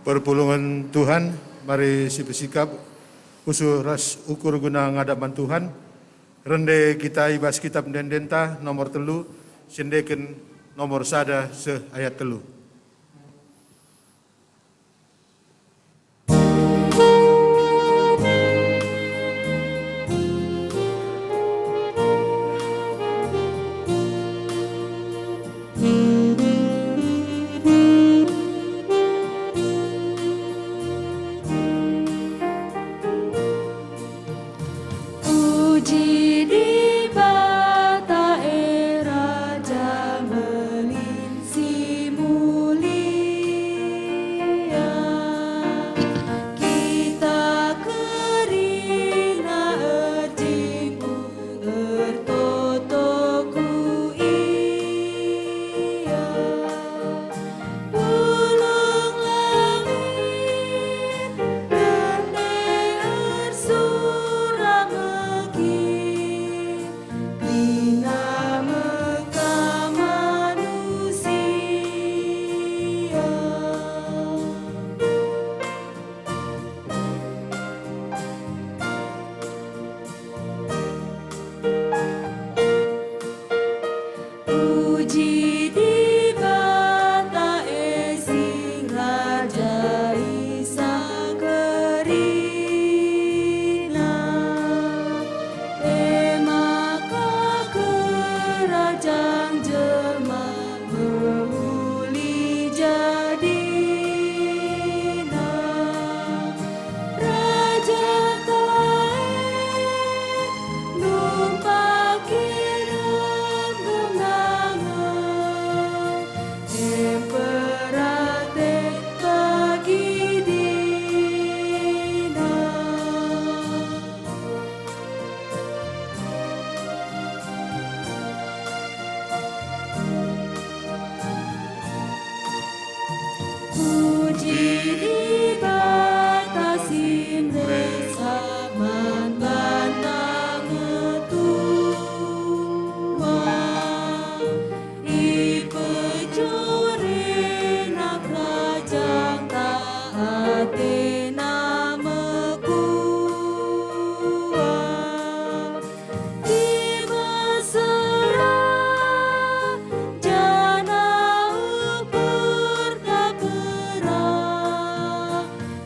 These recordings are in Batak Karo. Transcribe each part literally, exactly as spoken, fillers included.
Perpulungen Tuhan, mari sipesikap khusus ras ukur guna ngadap man Tuhan. Rende kita i bas Kitab Ende-endenta nomor telu, siendeken nomor sada seh ayat telu. Puji Dibata e Raja Mbelin si mulia, kita kerina erjimpuh ertoto ku Ia. Pulung langit, rende ersurak mekit, kerina me ka manusia. Puji Dibata e sing Raja Isa kerina, e maka kerajang jelma mehuli jadina. Rajanta e numpaki rem genangen, e perate pagi dina. Puji Dibata si meresap man banta metua, ipejurina kerajangta, atena mekuah. Imesera janah ukur tak pera,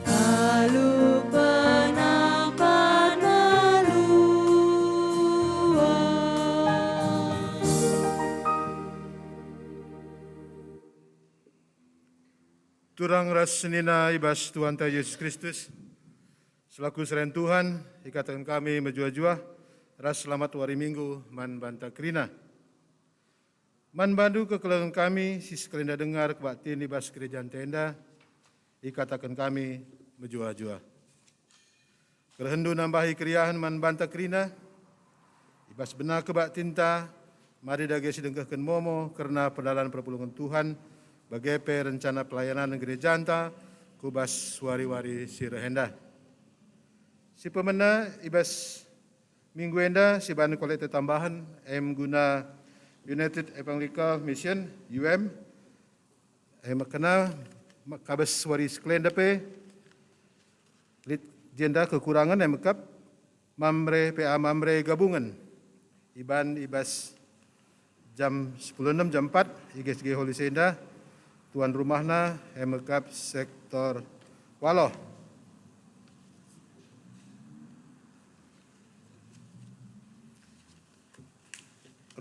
alu penampan meluah. Turang ras senina i bas Tuhanta Jesus Kristus, selaku serayan Tuhan, ikataken kami mejuah-juah ras selamat wari Minggu man banta kerina. Man bandu kekelengen kami si sekalenda denga kebaktin i bas gerejanta enda, ikataken kami mejuah-juah. Kerehendu nambahi keriahen man banta kerina, i bas bena kebaktinta, mari dage sidengkehken momo kerna perdalan perpulungen Tuhan, bage pe rencana pelayanan gerejanta ku bas wari-wari si reh enda. Si pemena i bas minggu enda siban kolekte tambahen, em guna United Evangelical Mission, U M, em kena kabes wari sekalenda pe, lit jenda kekurangen, em kap Mamre, P A Mamre gabungen. Iban i bas jam sepuluh enem, jam empat, i G S G Holy Senda, tuan rumahna, em kap sektor Waloh.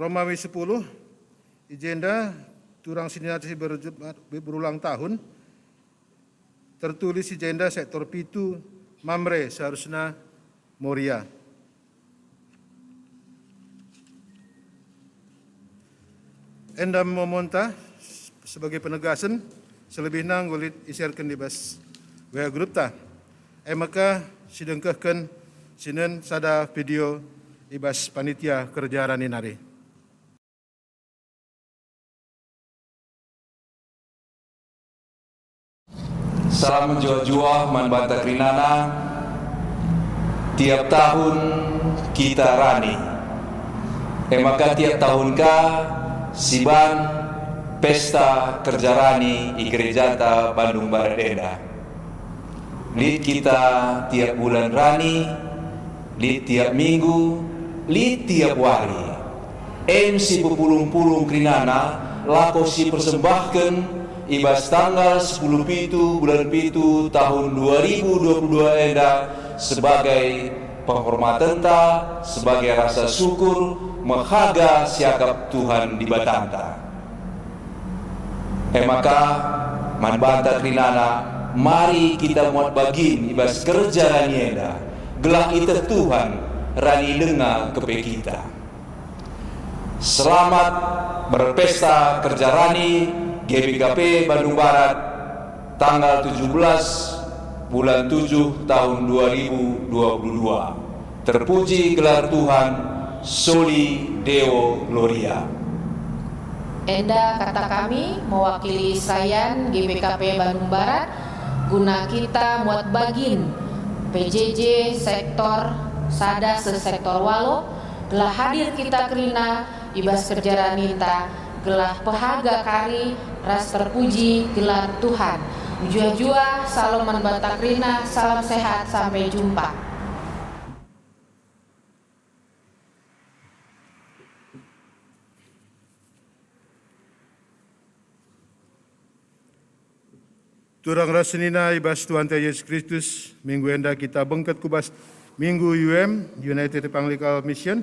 Romawi sepuluh, i jenda turang senina si berju-, berulang tahun, tertulis i jenda sektor pitu, Mamre, seharusna Moria. Enda momonta sebagai penegasen, selebihna enggo lit iserken i bas W A grupta. E maka sidengkehken sinen sada video i bas panitia kerja rani nari. Salam mejuah-juah man banta kerinana. Tiap tahun kita rani. E maka tiap tahun ka siban pesta kerja rani i gerejata Bandung Barat enda. Lit kita tiap bulan rani, lit tiap minggu, lit tiap wari. Em si pepulung-pulung kerinana lako si persembahken i bas tanggal sepuluh pitu bulan pitu tahun dua ribu dua puluh dua enda sebagai penghormatenta, sebagai rasa syukur mehaga siakap Tuhan Dibatanta. E maka, man banta kerinana, mari kita muat bagin i bas kerja rani enda, gelah iteh Tuhan rani denga kepe kita. Selamat berpesta kerja rani G B K P Bandung Barat, tanggal tujuh belas bulan tujuh tahun dua ribu dua puluh dua. Terpuji gelar Tuhan, Soli Deo Gloria. Enda kata kami mewakili Sayan G B K P Bandung Barat, guna kita muat bagin P J J sektor sada seh sektor waluh, gelah hadir kita kerina i bas kerja raninta, gelah pehaga kari ras terpuji gelar Tuhan. Mejuah-juah, salom man banta kerina, salam sehat, sampai jumpa. Turang ras senina i bas Tuhanta Yesus Kristus, minggu enda kita bengket ku bas Minggu U M, United Evangelical Mission.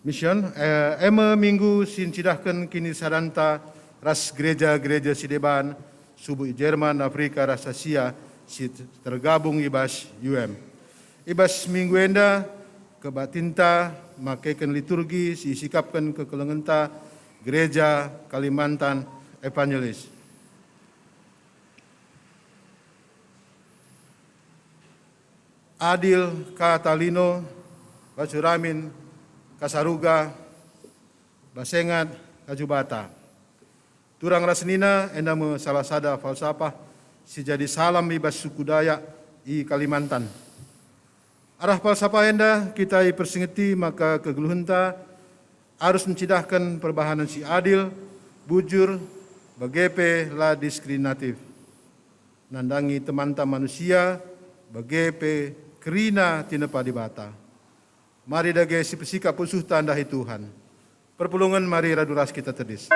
Mission, eh, e me minggu si ncidahken kinisadanta ras gereja-gereja si deban, subuk i Jerman, Afrika, ras Asia si tergabung i bas U M. I bas minggu enda, kebaktinta makeken liturgi si isikapken kekelengenta Gereja Kalimantan Evangelis. Adil ka talino, bas uramin ka saruga, bas sengat ka jubata. Turang ras senina, enda me salah sada falsafah si jadi salam i bas suku Dayak i Kalimantan. Arah falsafah enda kita ipersingeti maka kegeluhenta arus ncidahken perbahanen si adil, bujur, bage pe la diskriminatif. Nandangi temanta manusia, bage pe kerina tinepa Dibata. Mari dage sipesikap pusuhta ndahi Tuhan. Perpulungen, mari radu ras kita tedis.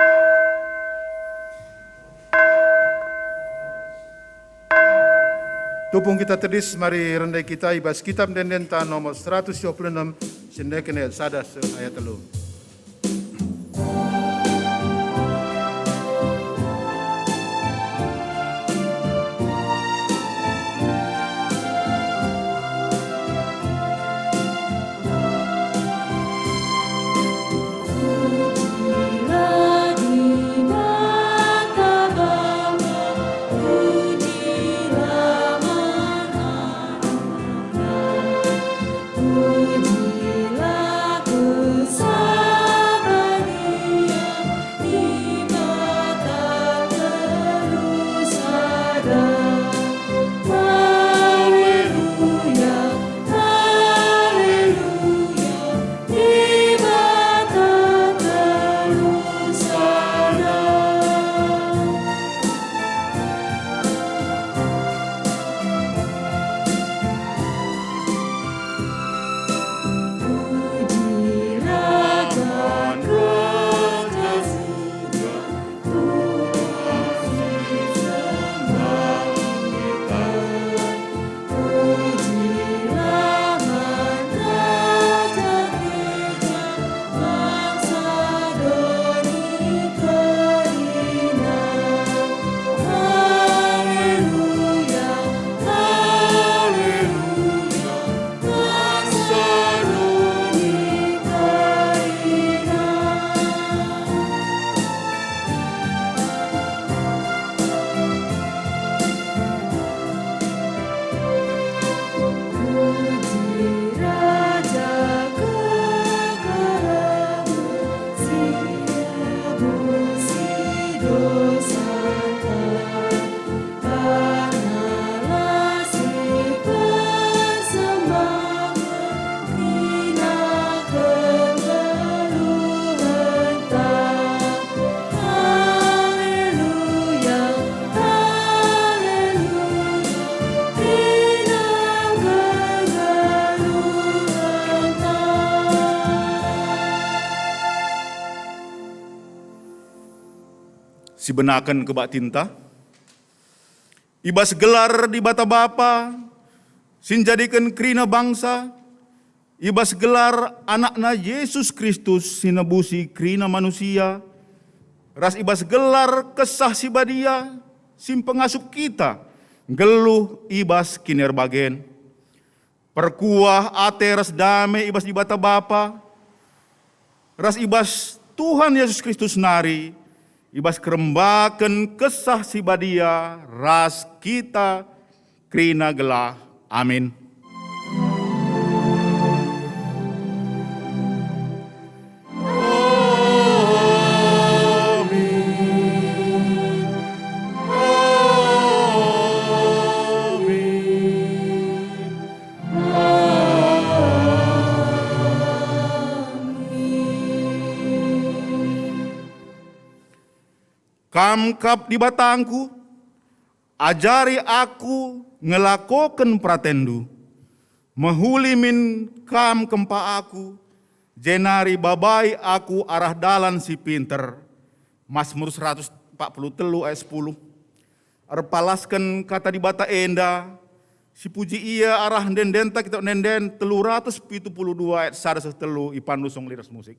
Tupung kita tedis, mari rende kita i bas Kitab Ende-endenta nomor seratus dua puluh enam, si endeken ayat sada seh ayat telu. Sibenaken kebaktinta, i bas gelar Dibata Bapa, si njadiken kerina bangsa, i bas gelar AnakNa Jesus Kristus si nebusi kerina manusia, ras i bas gelar Kesah Si Badia si mpengasup kita nggeluh i bas kinierbagen. Perkuah ate ras dame i bas Dibata Bapa, ras i bas Tuhan Yesus Kristus nari, i bas kerembaken Kesah Si Badia ras kita kerina gelah. Amin. Kam kap Dibatangku, ajari aku ngelakoken peratenNdu. Mehuli min Kam kempak aku, jenari babai aku arah dalan si pinter. Masmur seratus empat puluh telu ayat sepuluh. Erpalasken kata Dibata enda, sipuji Ia arah ende-endenta kitab ende-enden telu ratus pitu puluh dua ayat sada seh telu, ipandu song liras musik.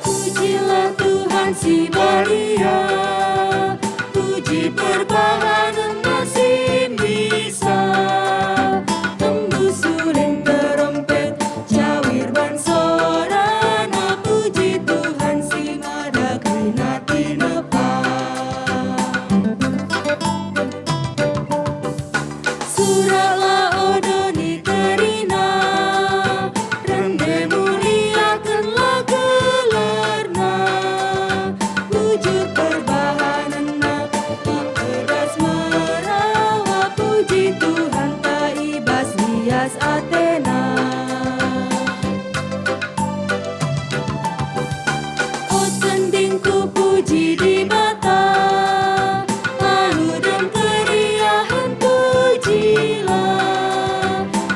Pujilah Tuhan si badia, puji perbahanen si bisa. Tembus ulin terompet, cawir ban sorana, puji Tuhan si mada kerina tinepa. Suraklah o doni kerina, rende muliakenlah gelarNa. Bujur perbahanenNa, tak pedas merawa, puji Tuhanta i bas lias ateNa. O tendingku, puji Dibata, alu dem keriahen pujilah.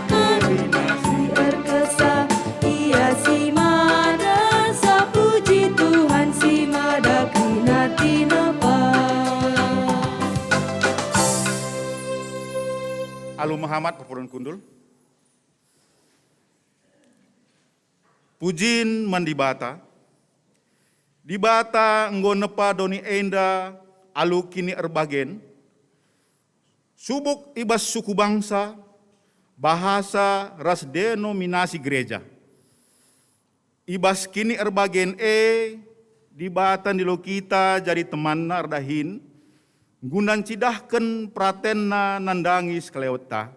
Kerina si erkesah, Ia si mada esa, puji Tuhan si mada kerina tinepa. Alu mehamat perpulungen kundul. Pujin man Dibata. Dibata enggo nepa doni enda alu kini erbagen, subuk i bas suku bangsa, bahasa, ras denominasi gereja. I bas kini erbagen e, Dibata ndilo kita jadi temanNa erdahin, guna ncidahken peratenNa nandangi sekelewetta,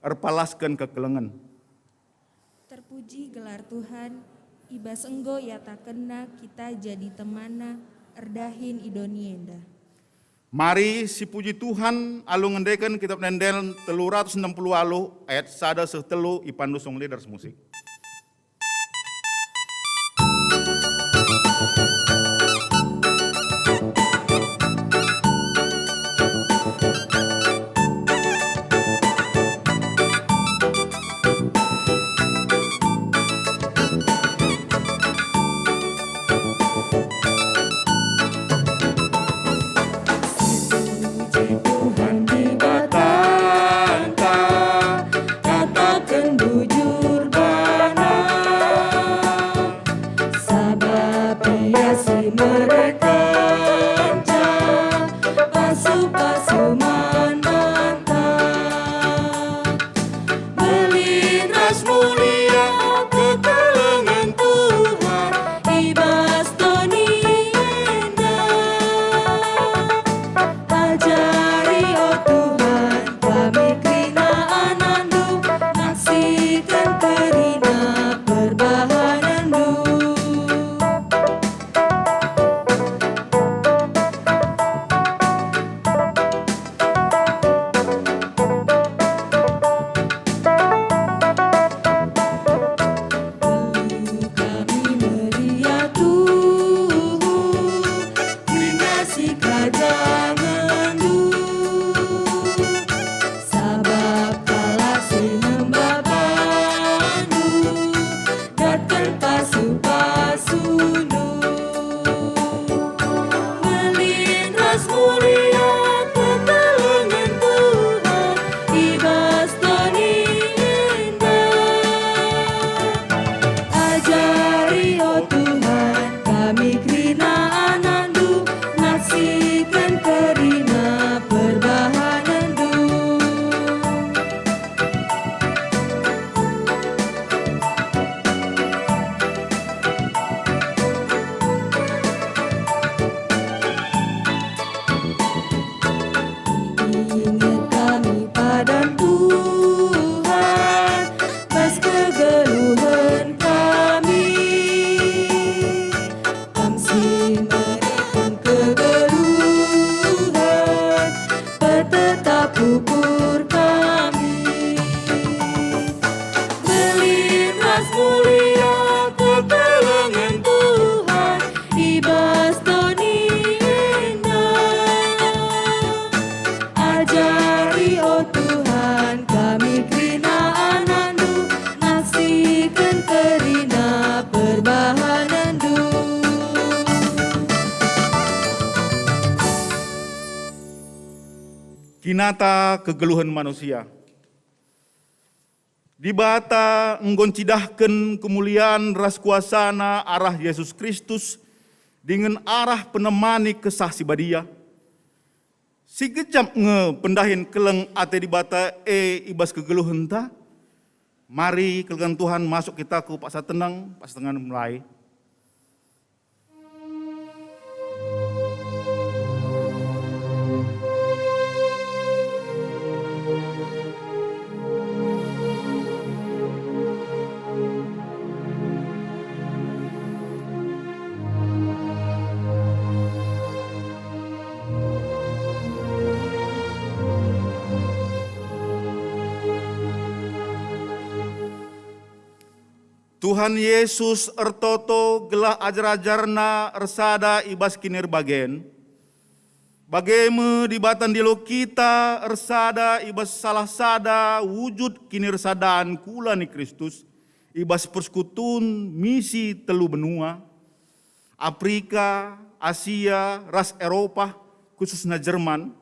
erpalasken kekelengen. Terpuji gelar Tuhan, i bas enggo iatakenNa kita jadi temanNa erdahin i doni enda. Mari sipuji Tuhan alu ngendeken kitab ende-enden telu ratus enam puluh waluh ayat sada seh telu, ipandu song liras musik. Puji Tuhan Dibatanta, kataken bujur Kinata kegeluhen manusia. Dibata enggo ncidahken kemulian ras kuasaNa arah Jesus Kristus dingen arah penemani Kesah Si Badia. Si gejap nge pendahin keleng ate Dibata e i bas kegeluhenta. Mari kelengen Tuhan masuk kita ku paksa tenang, paksa tenang mulai. Tuhan Yesus ertoto gelah ajar-ajarNa ersada i bas kinirbagen. Bage me Dibata ndilo kita ersada i bas salah sada wujud kinirsadan kula ni Kristus i bas persekutun misi telu benua, Afrika, Asia, ras Eropa, khususna Jerman,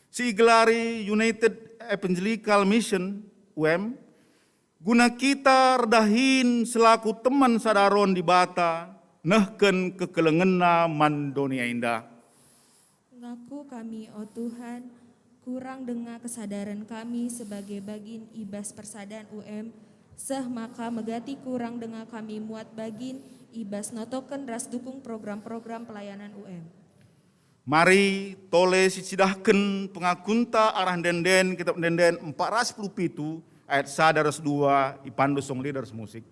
si igelari United Evangelical Mission, U M, guna kita erdahin selaku teman sada aron Dibata nehken kekelengenNa man doni enda. Ngaku kami, o Tuhan, kurang denga kesadaren kami sebagai bagin i bas persadan U M, seh maka megati kurang denga kami muat bagin i bas notoken ras dukung program-program pelayanan U M. Mari tole sicidahken pengakunta arah ende-enden, Kitab Ende-enden empat ras puluh pitu ayat sada ras dua, ipandu song lider ras musik.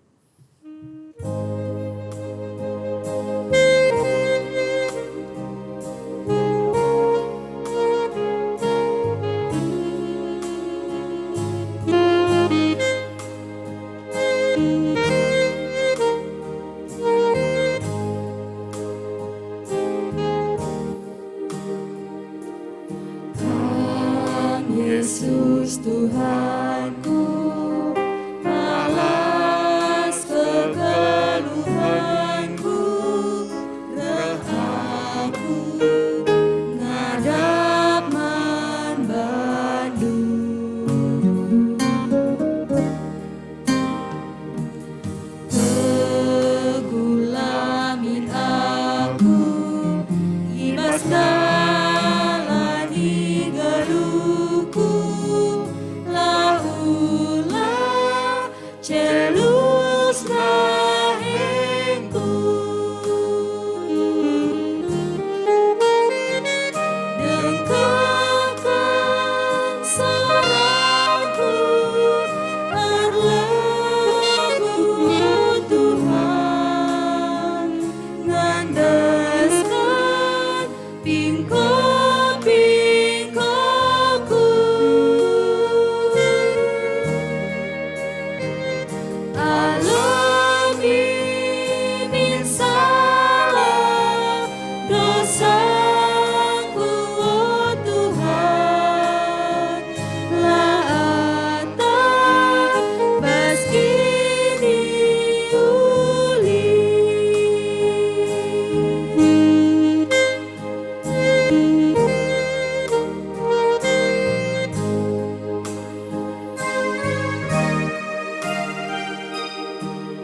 Tuhan Yesus Tuhanku, balas kegeluhanku, reh aku ngadap man bandu. Teguhlah min aku i bas dalan i geluhku, la ulah celus nahengku. Dengkehken sorangku erlagu, Tuhan, ngandesken pingko-pingkoku. Alomi min salah dosangku, o Tuhan, la atap bas kiniulin.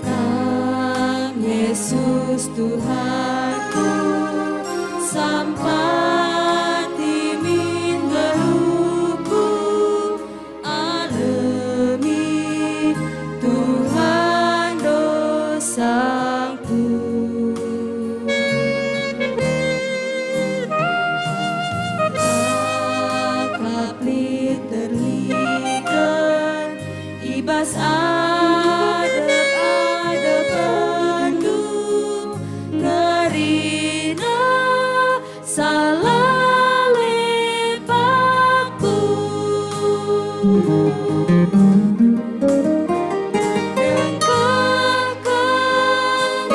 Kam Yesus Tuhanku, sampati min geluhku, alemi Tuhan dosangku. Akap lit terliken i bas adep-adepenndu, kerina salah lepakku. Dengkehken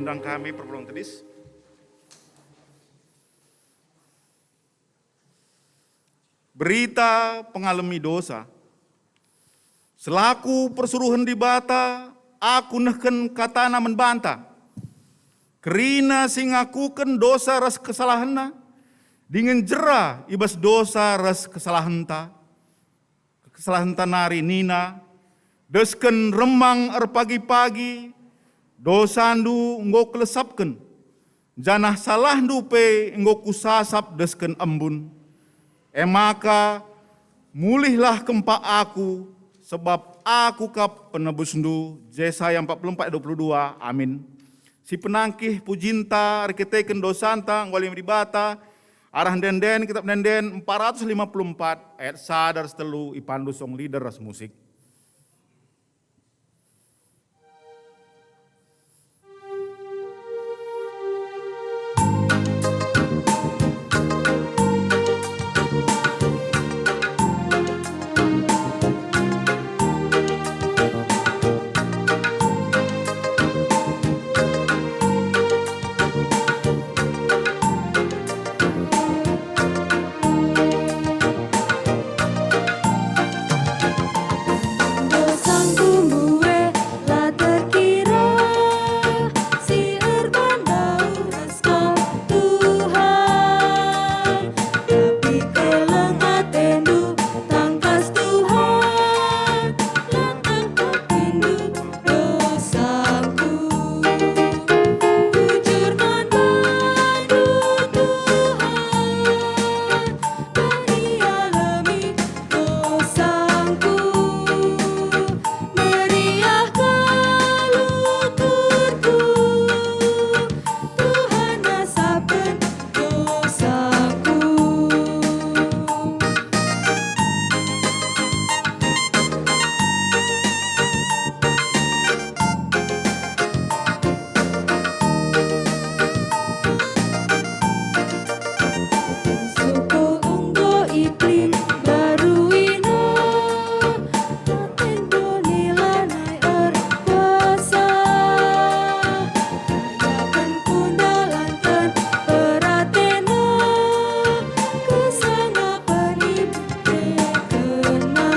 Undang kami perpulungen tedis. Berita pengalemi dosa. Selaku persuruhen Dibata, aku nehken katana man banta. Kerina si ngakuken dosa ras kesalahenna, dingen jera i bas dosa ras kesalahenta. Kesalahenta nari nina, "Desken remang erpagi-pagi, dosandu enggo kulesapken, janah salahndu pe enggo kusasap desken embun. E maka, mulihlah kempak aku, sebab aku kap penebusndu." Jesaya empat puluh empat ayat dua puluh dua. Amin. Si penangkih pujinta erkiteken dosanta enggo alemi Dibata, arah ende-enden, Kitab Ende-enden empat ratus lima puluh empat ayat sada ras telu, ipandu song leader ras musik. Dosangku mbue la terkira, si erban Kal Tuhan, tapi keleng atendu, tangkas Tuhan, langkah kapindu dosangku. Bujur man bandu, Tuhan, bani alemi dosangku. Meriah kal ukurku, Tuhan asapken dosangku. Suku enggo iklim baru ina, atendu nilai erkuasa. Rayaken pundalanken peratena, kesangapen iberekenna.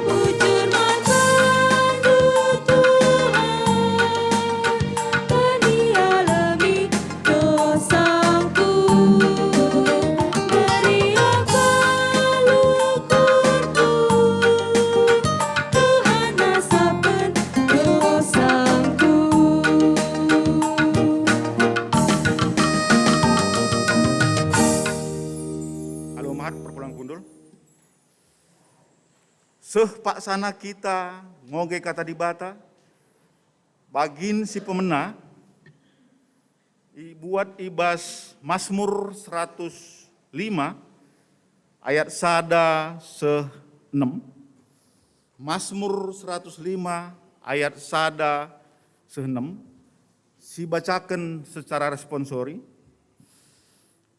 Bujur man bandu, Tuhan, bani alemi dosangku. Meriah kal ukurku, Tuhan asapken dosangku. Alu mehaat perpulungen kundul. Seh paksana kita ngoge Kata Dibata, bagin si pemena ibuat i bas Masmur seratus lima ayat sada seh enem. Masmur seratus lima ayat sada seh enem, sibacaken secara responsori.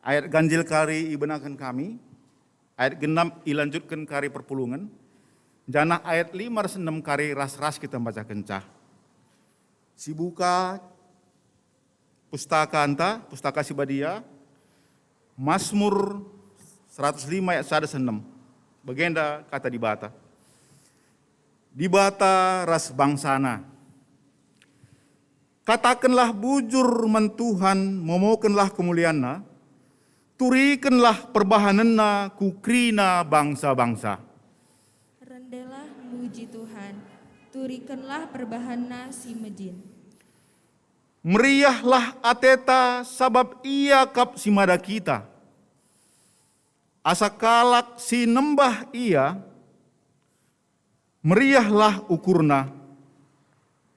Ayat ganjil kari ibenaken kami, ayat genap ilanjutken kari perpulungen, janah ayat lima ras enem kari ras-ras kita mbacakenca. Sibuka pustaka enta, Pustaka Si Badia, Masmur seratus lima ayat sada seh enem. Bagenda Kata Dibata. Dibata ras bangsaNa. Katakenlah bujur man Tuhan, momokenlah kemulianNa, turikenlah perbahanenNa ku kerina bangsa-bangsa. Rendelah muji Tuhan, turikenlah perbahanNa si mejin. Meriahlah ateta, sabap Ia kap si mada kita. Asa kalak si nembah Ia, meriahlah ukurna.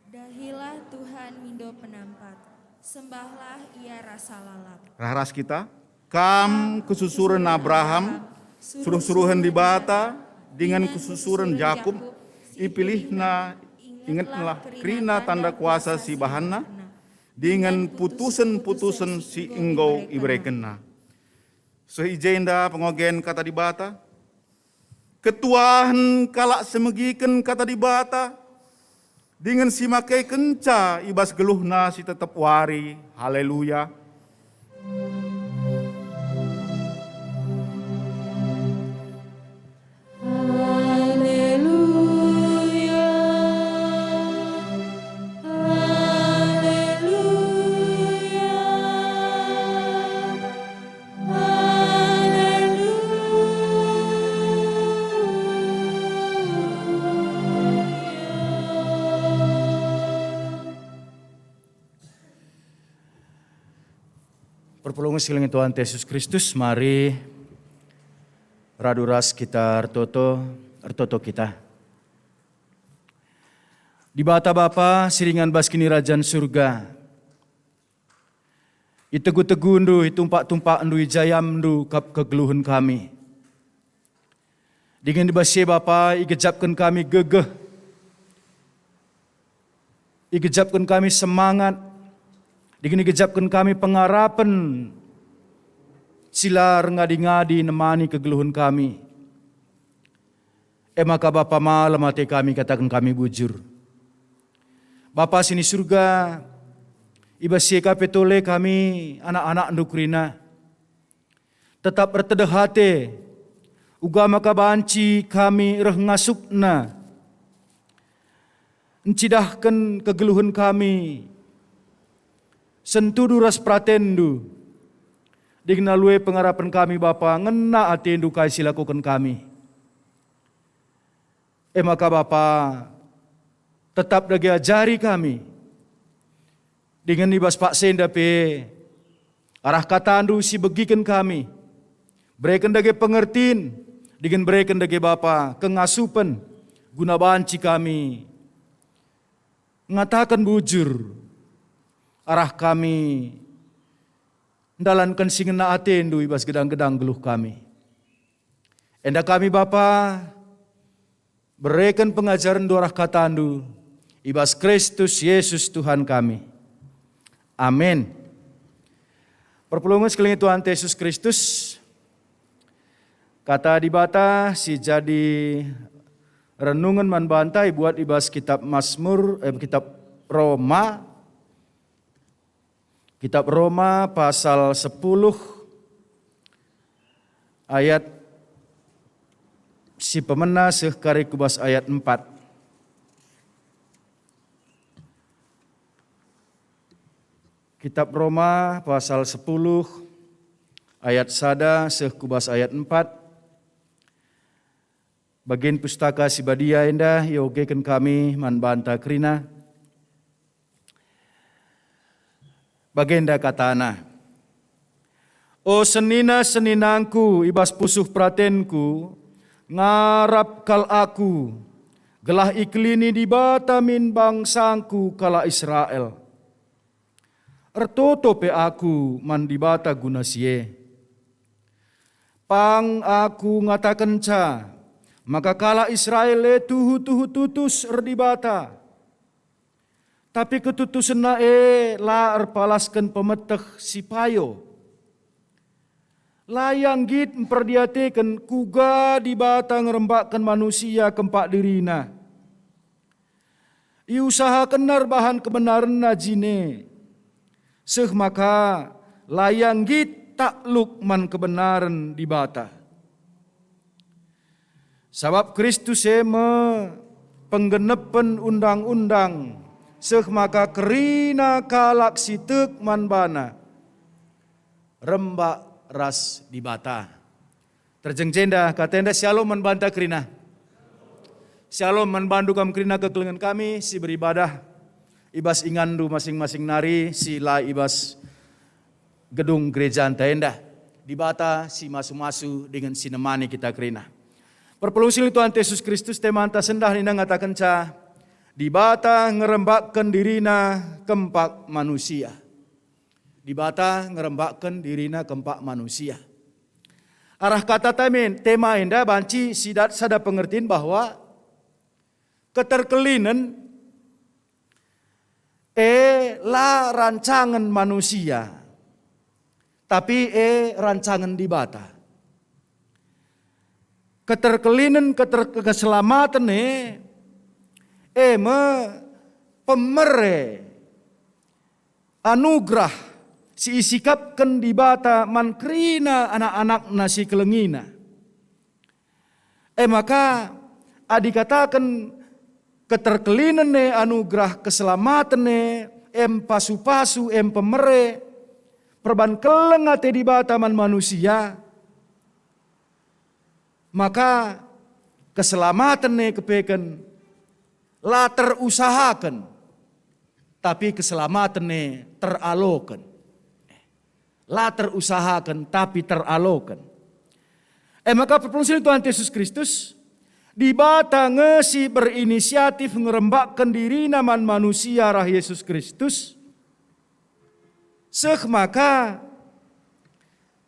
Dahilah Tuhan mindo penampat, sembahlah Ia rasa lalap. Ras-ras kita. Kam kesusuren Abraham, suruh-suruhen Dibata, dingen kesusuren Jakup, ipilihNa, ingetlah kerina tanda kuasa si ibahanNa, dingen putusen-putusen si enggo iberekenNa. Seh i jenda pengogen Kata Dibata, ketuahen kalak si megiken Kata Dibata, dingen si makekenca i bas geluhna si tetep wari. Haleluya! Haleluya, haleluya, haleluya. Perpulungen si kelengen Tuhan Yesus Kristus, mari radu ras kita ertoto, ertoto kita. Dibata Bapa, si ringan bas Kinirajan Surga, itegu-tegundu, itumpak-tumpakndu, ijayamndu kap kegeluhen kami. Dingen i bas si e Bapa, igejapken kami gegeh, igejapken kami semangat, dingen igejapken kami pengarapen si la erngadi-ngadi nemani kegeluhen kami. E maka Bapa, malem ate kami, kataken kami bujur. Bapa si ni Surga, i bas si e ka pe tole kami, anak-anakndu kerina, tetap ertedeh ate, uga maka banci kami reh ngasupna, ncidahken kegeluhen kami, sentudu ras peratenndu, dingen alu e pengarapen kami, Bapa, ngena atendu kai si lakoken kami. E maka, Bapa, tetap dage ajari kami, dingen i bas paksa enda pe arah katandu si begiken kami. Bereken dage pengertin, dingen bereken dage, Bapa, kengasupen, guna banci kami ngataken bujur arah kami ndalanken si ngena atendu i bas gedang-gedang geluh kami. Enda kami, Bapa, bereken pengajarenndu arah katandu, i bas Kristus Yesus Tuhan kami. Amin. Perpulungen si kelengen Tuhan Yesus Kristus, Kata Dibata si jadi renungen man banta ibuat i bas Kitab Mazmur, eh, Kitab Roma, Kitab Roma pasal sepuluh ayat si pemena seh kari ku bas ayat empat. Kitab Roma pasal sepuluh ayat sada seh ku bas ayat empat. Bagin Pustaka Si Badia enda iogeken kami man banta kerina. Bagenda katana, "O senina-seninangku, i bas pusuh peratenku, ngarap kal aku, gelah ikelini Dibata min bangsangku kalak Israel. Ertoto pe aku man Dibata guna si e. Pang aku ngatakenca maka kalak Israel e tuhu-tuhu tutus erdibata. Tapi ketutusenna e la erpalasken pemeteh si payo. La ia nggit mperdiateken kuga Dibata ngerembakken manusia kempak dirina. Iusahakenna erbahan kebenarenna jine, seh maka la ia nggit takluk man kebenaren Dibata. Sabap Kristus e me penggenepen undang-undang, seh maka kerina kalak si tek man baNa rembak ras Dibata." Terjeng jenda kata enda, Syalom man banta kerina. Syalom man bandu kam kerina kekelengen kami si beribadah i bas inganndu masing-masing nari si la i bas gedung gerejanta enda. Dibata si masu-masu dingen si nemani kita kerina. Perpulungen si Tuhan Yesus Kristus, temanta sendah nina ngatakenca, Dibata ngerembakken dirina kempak manusia. Dibata ngerembakken dirina kempak manusia. Arah kata temen, tema enda banci sidat sada pengertin bahwa keterkelinen e la rancangen manusia, tapi e rancangen Dibata. Keterkelinen, keter-, keselamaten e, e me pemere anugerah si isikapken Dibata man kerina anak-anakNa si kelengina. E maka, adi kataken keterkelinen e anugerah, keselamaten e, em pasu-pasu, em pemere, perban keleng ate Dibata man manusia, maka keselamaten e kepeken la terusahaken, tapi keselamaten e teraloken. La terusahaken, tapi teraloken. E maka perpulungen Tuhan Yesus Kristus, Dibata nge si berinisiatif ngerembakken diriNa man manusia arah Yesus Kristus, seh maka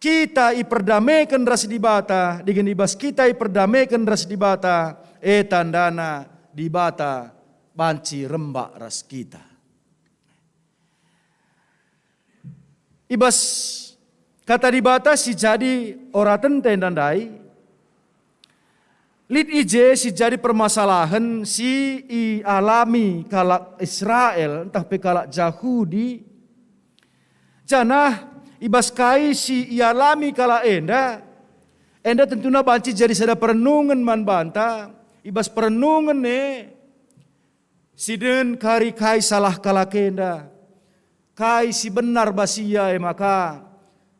kita iperdameken ras Dibata, dingen i bas kita iperdameken ras Dibata, e tandana Dibata banci rembak ras kita. I bas Kata Dibata si jadi oratenta enda ndai, lit i je si jadi permasalahen si ialami kalak Israel ntah pe kalak Jahudi, janah i bas kai si ialami kalak enda, enda tentuna banci jadi sada perenungen man banta. I bas perenungen e, si den kari kai salah kalak enda, kai si benar bas ia, e maka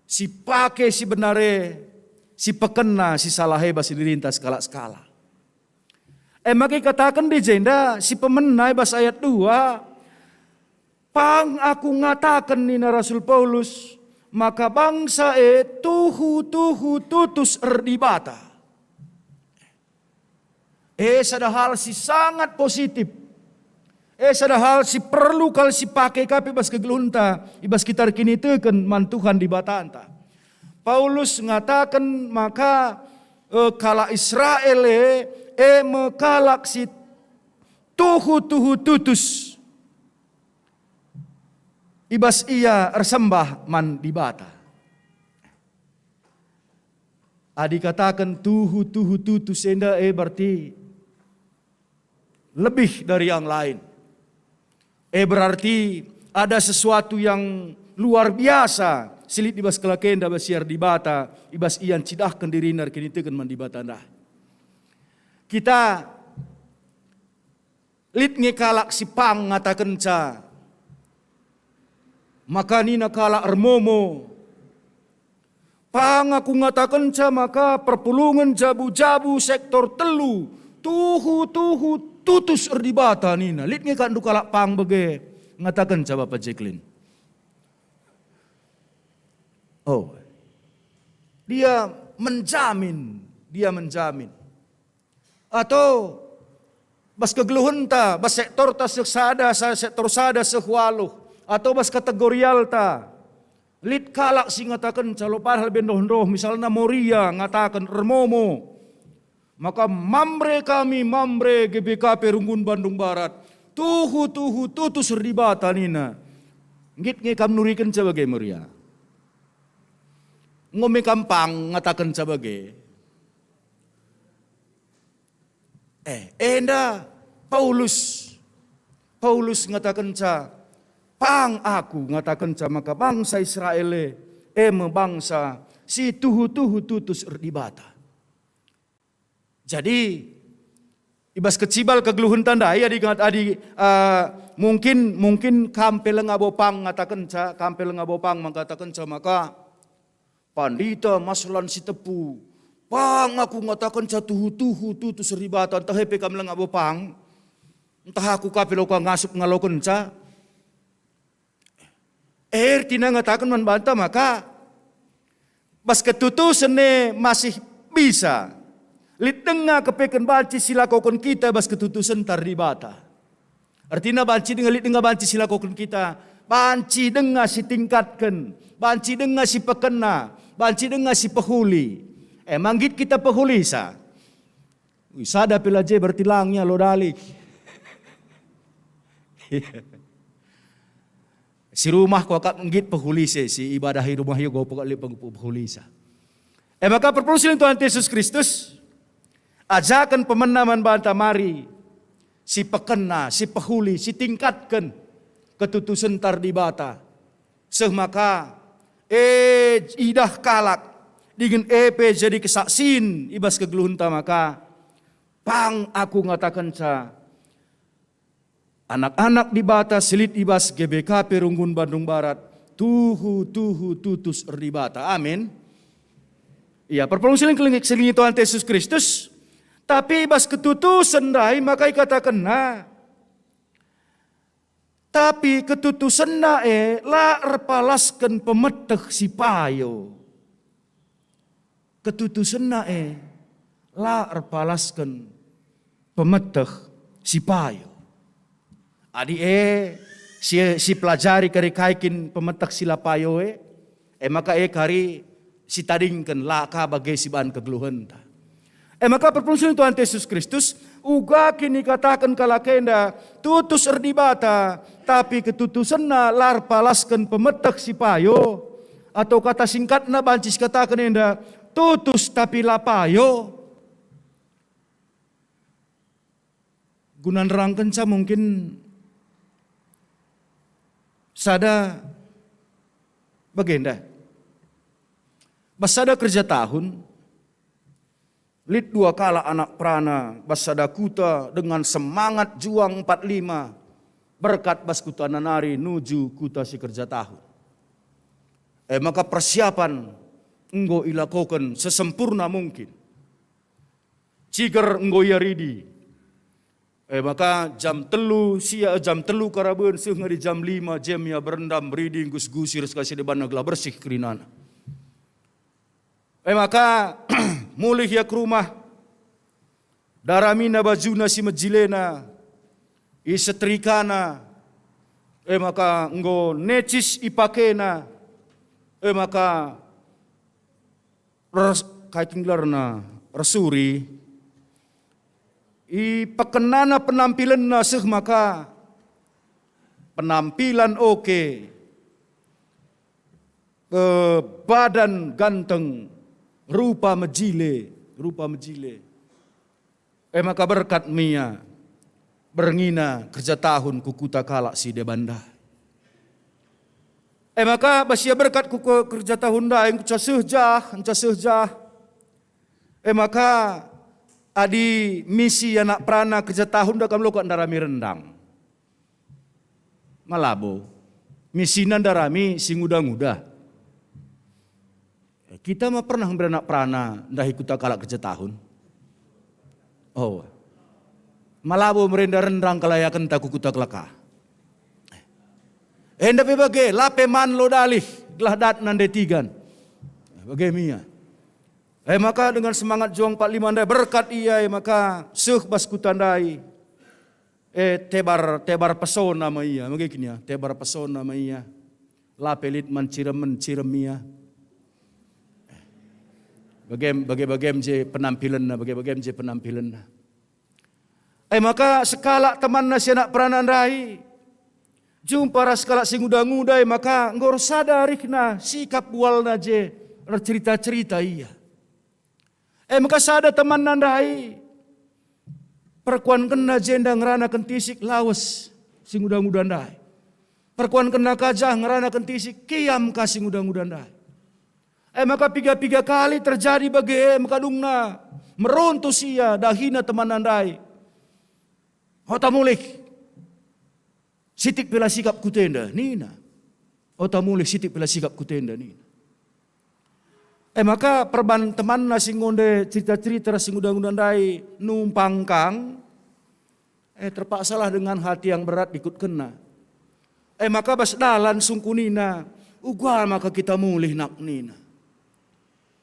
si pake si benar e, si pekena si salah e bas dirinta sekalak-sekalak. E maka ikataken di jenda si pemena i bas ayat dua, "Pang aku ngataken," nina Rasul Paulus, "maka bangsa e tuhu-tuhu tutus erdibata." E sada hal si sangat positif. E sada hal si perlu kal si pake ka pe bas kegeluhenta, i bas kita erkiniteken man Tuhan Dibatanta. Paulus ngataken maka, e, kalak Israel e, e me kalak si tuhu-tuhu tutus i bas ia ersembah man Dibata. Adi kataken tuhu-tuhu tutus enda, e berarti lebih dari yang lain. E berarti ada sesuatu yang luar biasa si lit i bas kalak enda bas ia erdibata, i bas ia ncidahken dirina erkiniteken man Dibata ndai. Kita lit nge kalak si pang ngatakenca, maka nina kalak ermomo, "Pang aku ngatakenca maka perpulungen jabu-jabu sektor telu tuhu-tuhu tutus erdibata," nina. Lit nge kak ndu kalak pang bage ngatakenca, Bapa Jeklin? Oh, dia menjamin, dia menjamin. Atau bas kegeluhenta, bas sektorta seh sada, sa-, sektor sada seh waluh, atau bas kategorialta. Lit kalak si ngatakenca lo padahal ben ndoh-ndoh, misalna Moria ngataken ermomo, maka Mamre kami, Mamre G B K P Runggun Bandung Barat, tuhu-tuhu tutus erdibata nina. Nggit nge kam nurikenca bage Moria? Enggo me kam pang ngatakenca bage? Eh, enda Paulus. Paulus ngatakenca, "Pang aku ngatakenca maka bangsa Israel e, e me bangsa si tuhu-tuhu tutus erdibata." Jadi, i bas kecibal kegeluhenta ndai, adi, adi, eh, mungkin, mungkin kam pe langa bo pang ngatakenca, kam pe langa bo pang ngatakenca maka, "Pandita Maslan Sitepu, pang aku ngatakenca tuhu-tuhu tutus erdibata," ntah e pe kam langa bo pang, ntah aku ka pe lo ka ngasup ngalokenca. E, ertina ngataken man banta maka bas ketutusen e masih bisa lit denga kepeken banci silakoken kita bas ketutusenta erdibata. Ertina banci denga lit denga banci silakoken kita, banci denga sitingkatken, banci denga sipekena, banci denga sipehuli. Emang nggit kita pehulisa? Ui, sada pe la je berarti lang ia lo dalik. Si rumah kuakap nggit pehulise, si ibadah i rumah ia gopok lit peng-, pehulisa. E maka perpulungen Tuhan Yesus Kristus, ajaken pemena man banta mari, si pekena, si pehuli, si tingkatken ketutusenta erdibata. Seh maka, e, idah kalak, dingen e pe jadi kesaksin i bas kegeluhenta maka, pang aku ngatakenca, anak-anak Dibata si lit i bas G B K P Runggun Bandung Barat, tuhu-tuhu tutus erdibata. Amin. Ia, perpulungen si lit-, si lit Tuhan Yesus Kristus. Tapi i bas ketutusen ndai maka ikatakenna, tapi ketutusenna e la erpalasken pemeteh si payo. Ketutusenna e la erpalasken pemeteh si payo. Adi e, si, sipelajari kari kai kin pemeteh si la payo e, e maka e kari sitadingken la ka bage si bahan kegeluhenta. E maka perpulungen si lit Tuhan Yesus Kristus, uga kin ikataken kalak enda tutus erdibata, tapi ketutusenna la erpalasken pemeteh si payo, atau kata singkatna banci sikataken enda, tutus tapi la payo. Guna nerangkenca mungkin sada bagenda. Bas sada kerja tahun, lit dua kalak anak perana bas sada kuta dengan semangat juang empat lima berkat bas kutana nari nuju kuta si kerja tahun. E maka persiapan enggo ilakoken sesempurna mungkin. Ciger enggo ia ridi. E maka jam telu sia, jam telu karaben seh ngadi jam lima jem ia berendam ridi nggus-gusi ras kalak si debanna gelah bersih kerinana. E maka mulih ia ke rumah, daramina bajuna si mejilena, isetrikana, e maka enggo necis ipakena, e maka res-, kai kin gelarna, ersuri, ipekenana penampilenna seh maka penampilan oke, eh, badan ganteng, rupa mejile, rupa mejile. E maka berkat me ia berngina kerja tahun ku kuta kalak si deban ndai. E maka bas ia berkat ku ke-, kerja tahun ndai, ngenca seh jah, ngenca seh jah. E maka adi misi anak perana kerja tahun, nda kam loka ndarami rendang. Malabo. Misina ndarami si nguda-nguda. Kita ma pernah mbere anak perana ndahi kuta kalak kerja tahun? Oh. Malabo merenda rendang kelayakenta ku kuta keleka. Enda pe bage, la pe man lo dalih, gelah dat nande tigan. Bage me ia. E maka dengan semangat juang empat lima ndai berkat ia, e maka seh bas kuta ndai. E, tebar, tebar pesona me ia, bage kin ia, tebar pesona me ia. La pe lit man ciremen-cirem ia. Bage, bage-bagem je penampilenna, bage-bagem je penampilenna. E maka sekalak temanna si anak perana ndai jumpa ras sekalak si nguda-nguda, e maka enggo ersada rihna sikap bualna je ercerita-cerita ia. E maka sada temanna ndai perkuankenna jenda ngerana kentisik lawes si nguda-nguda ndai. Perkuankenna ka jah ngerana kentisik kiam ka si nguda-nguda ndai. E maka piga-piga kali terjadi bage, e maka dungna meruntus ia, dahina temanna ndai. Ota mulih. Sitik pe la sikap kutenda, nina. Ota mulih, sitik pe la sikap kutenda, nina. E maka perban temanna si ngonde cerita-cerita ras si nguda-nguda ndai numpang kang, e, terpaksalah dengan hati yang berat ikutkenna. E maka bas dalan sungku nina, "Uga maka kita mulih, nak," nina.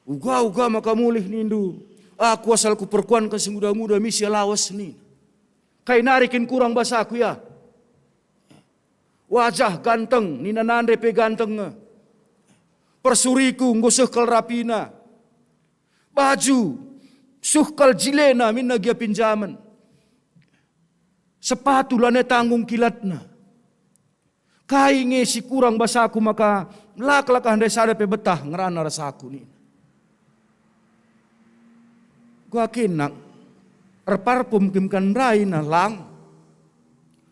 "Uga-uga maka mulih nindu, aku asal kuperkuanken si nguda-nguda misi lawes," nina. "Kai nari kin kurang basaku ya? Wajah ganteng, nina nande pe ganteng nge. Persuriku enggo seh kal rapina. Baju seh kal jilena, minna gia pinjamen. Sepatu lanai tanggung kilatna. Kai nge si kurang basaku maka la kelakah ndai sada pe betah ngerana ras aku," nina. Gua kinak, erparpum kin kam ndai na lang?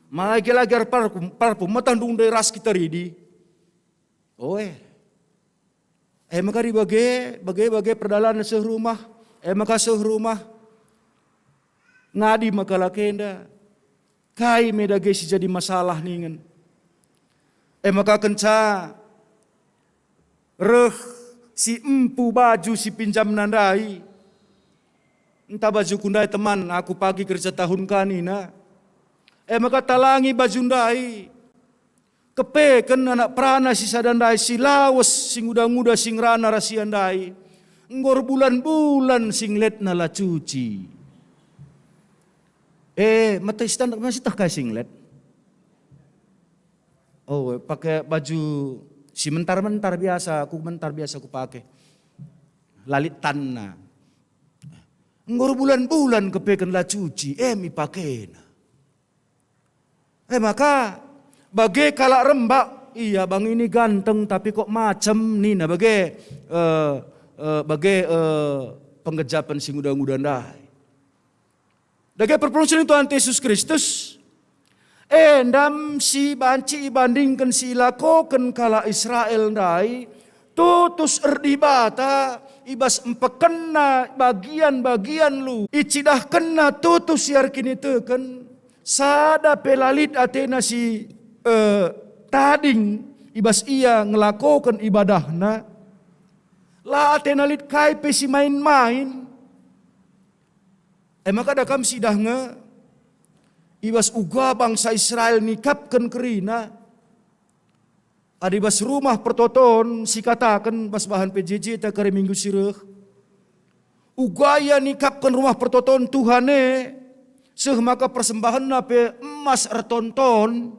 Mai ke lagi erparpum, parpum, matah ndung ndai ras kita ridi. Oe. E maka di bage, bage, bage perdalan seh rumah, e maka seh rumah. Ngadi maka lakenda. Kai me dage si jadi masalah ningen. E maka kenca reh si empu baju si pinjamna ndai. Enta bajuku ndai teman, aku pagi kerja tahun ka nina. E maka talangi baju ndai. Kepeken anak perana si sada ndai si lawes, si nguda-nguda, si ngerana ras ia ndai. Enggo erbulan-bulan singletna la cuci. Eh, mate si tandak masih tah kai singlet? Oh, pakai baju si mentar-mentar biasa, aku mentar biasa kupake. Lalit tanna. Enggo erbulan-bulan kepeken la cuci, em ipakena. Eh maka, bage kalak rembak, ia bang ini ganteng tapi kok macem nina bage, eh, eh, bage, eh, penggejapen si nguda-nguda ndai. Dage perpulungen Tuhan Yesus Kristus, eh, ndam si banci ibandingken si ilakoken kalak Israel ndai, tutus erdibata i bas empekenna bagian-bagian lu, icidahkenna tutus si erkiniteken, sada pe la lit atena si, eh, tading i bas ia ngelakoken ibadahna, la atena lit kai pe si main-main. E maka da kam sidah nge, i bas uga bangsa Israel nikapken kerina, adi bas Rumah Pertoton sikataken bas bahan P J J ta kari minggu si reh, uga ia nikapken Rumah Pertoton Tuhan e, seh maka persembahenna pe emas ertonton,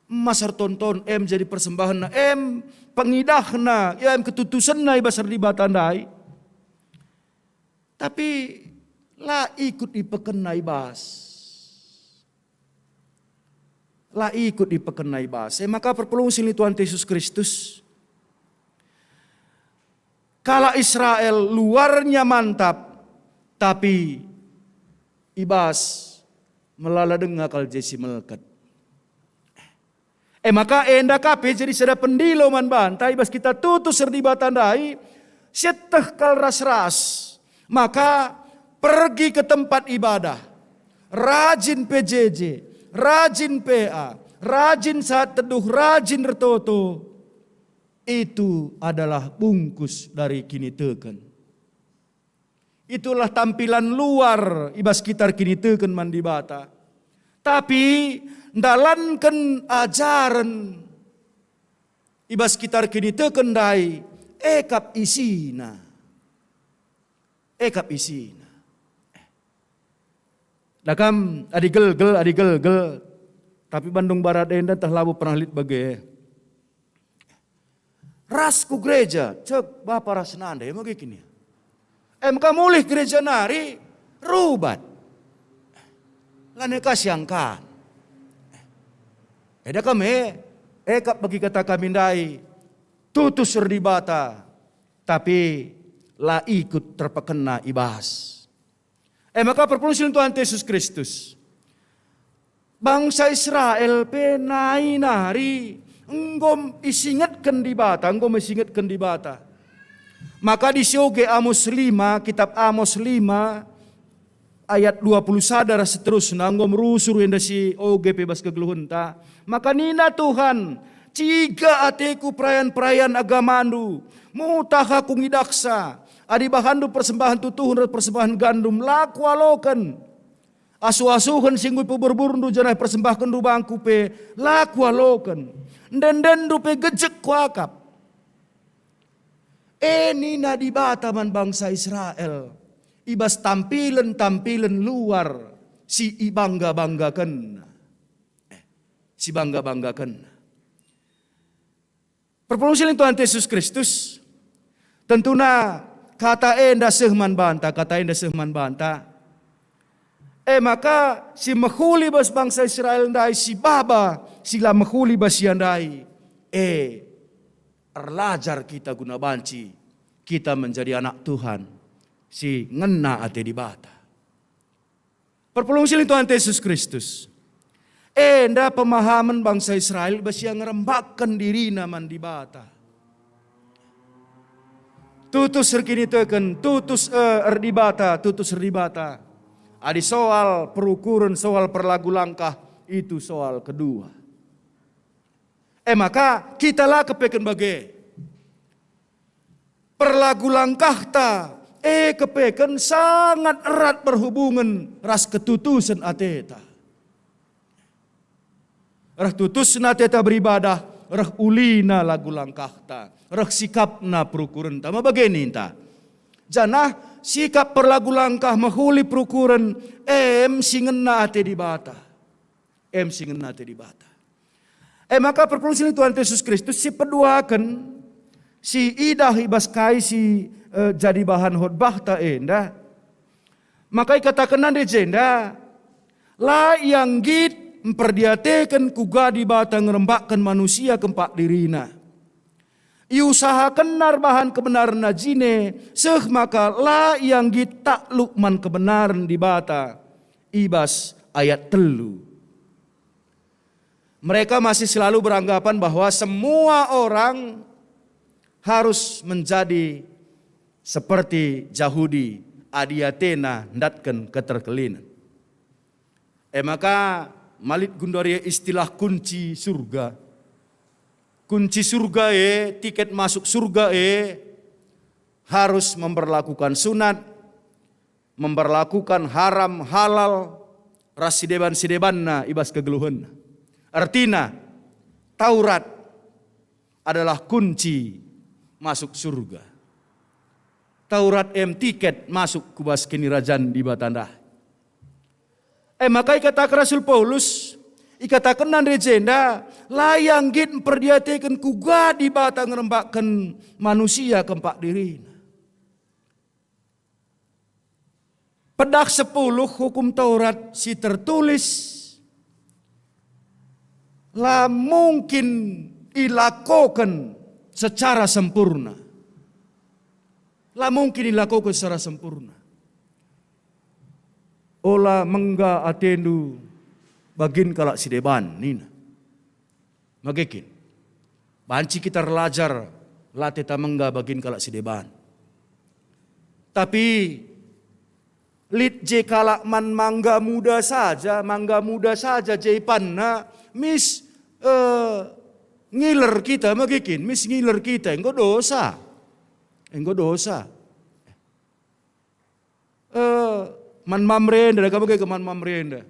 emas ertonton em jadi persembahenna, em pengidahna, em ketutusenna i bas erdibata ndai. Tapi la ikut ipekenna i bas. La ikut ipekenna i bas. E maka perpulungen si lit Tuhan Yesus Kristus, kalak Israel luarnya mantap, tapi i bas melala denga kal je si melket. E maka enda ka pe jadi sada pendilo man banta i bas kita tutus erdibata ndai, sieteh kal ras-ras. Maka pergi ke tempat ibadah, rajin P J J, rajin P A, rajin saat teduh, rajin ertoto. Itu adalah bungkus dari kiniteken. Itulah tampilan luar i bas kita erkiniteken man Dibata. Tapi ndalanken ajaren i bas kita erkiniteken ndai, e kap isina. E kap isina. Da kam adi gelgel, adi gelgel, tapi Bandung Barat enda ntah labo pernah lit bage. Ras ku gereja, cek bapa ras nande, mage kini. Em kam mulih gereja nari, rubat. Lane ka siangkan. Eda kam e, e kap bagi kata kami ndai, tutus erdibata, tapi la ikut terpekena i bas. E maka perpulungen si lit Tuhan Yesus Kristus, bangsa Israel pe nai nari enggo isingetken Dibata, enggo isingetken Dibata. Maka di si oge Amos lima, kitab Amos lima, ayat dua puluh sada ras seterusna, enggo merusur enda si oge pe bas kegeluhenta. Maka nina Tuhan, "Ciga ateku perayan-perayan agamandu, mutah aku ngidahsa, adi bahanndu persembahen tutuhen ras persembahen gandum, la kualoken. Asuh-asuhen si enggo ipeburburndu janah persembahkenndu bangku pe, la kualoken. Ende-endenndu pe gejek kuakap." E nina Dibata man bangsa Israel, i bas tampilen-tampilen luar si ibangga-banggakenna. Eh, si bangga-banggakenna. Perpulungen si lit Tuhan Yesus Kristus, tentuna kata enda seh man banta, kata enda seh man banta. E maka si mehuli bas bangsa Israel ndai si baba, si la mehuli bas ia ndai, e erlajar kita guna banci kita menjadi anak Tuhan si ngena ate Dibata. Perpulungen si lit Tuhan Yesus Kristus. Enda pemahamen bangsa Israel bas ia ngerembakken dirina man Dibata. Tutus erkiniteken, tutus, eh, erdibata, tutus erdibata. Adi soal perukuren, soal perlagu langkah, itu soal kedua. E maka kita la kepeken bage. Perlagu langkahta, e kepeken sangat erat berhubungen ras ketutusen ateta. Reh tutusna ateta beribadah, reh ulina lagu langkahta, reh sikapna perukurenta. Ma bage ninta. Janah sikap perlagu langkah mehuli perukuren, em si ngena ate Dibata. Em si ngena ate Dibata. E maka perpulungen Tuhan Yesus Kristus si peduaken, si idah i bas kai si, eh, jadi bahan khotbahta enda. Maka ikatakenna ndai jenda, la ia nggit mperdiateken kuga Dibata ngerembakken manusia kempak dirina. Iusahakenna erbahan kebenarenna jine, seh maka la ia nggit takluk man kebenaren Dibata i bas ayat telu. Mereka masih selalu beranggapan bahwa semua orang harus menjadi seperti Jahudi, adi atena ndatken keterkelinen. E maka malit gundari istilah kunci surga. Kunci surga e, tiket masuk surga e, harus memperlakukan sunat, memperlakukan haram halal ras sideban-sidebanna i bas kegeluhenna. Ertina, Taurat adalah kunci masuk surga. Taurat em tiket masuk ku bas Kinirajan Dibata ndai. E maka ikataken Rasul Paulus, ikatakenna ndai jenda, la ia nggit mperdiateken kuga Dibata ngerembakken manusia kempak dirina. Pedah sepuluh hukum Taurat si tertulis la mungkin ilakoken secara sempurna. La mungkin ilakoken secara sempurna. "Ola mengga atendu bagin kalak si deban," nina. Mage kin. Banci kita erlajar, la ateta mengga bagin kalak si deban. Tapi lit je kalak man mangga muda saja, mangga muda saja je ipanna, mis, eh, ngiler kita, mage kin, mis ngiler kita, enggo dosa. Enggo dosa. Eh, man Mamre enda, dage mage ke man Mamre enda.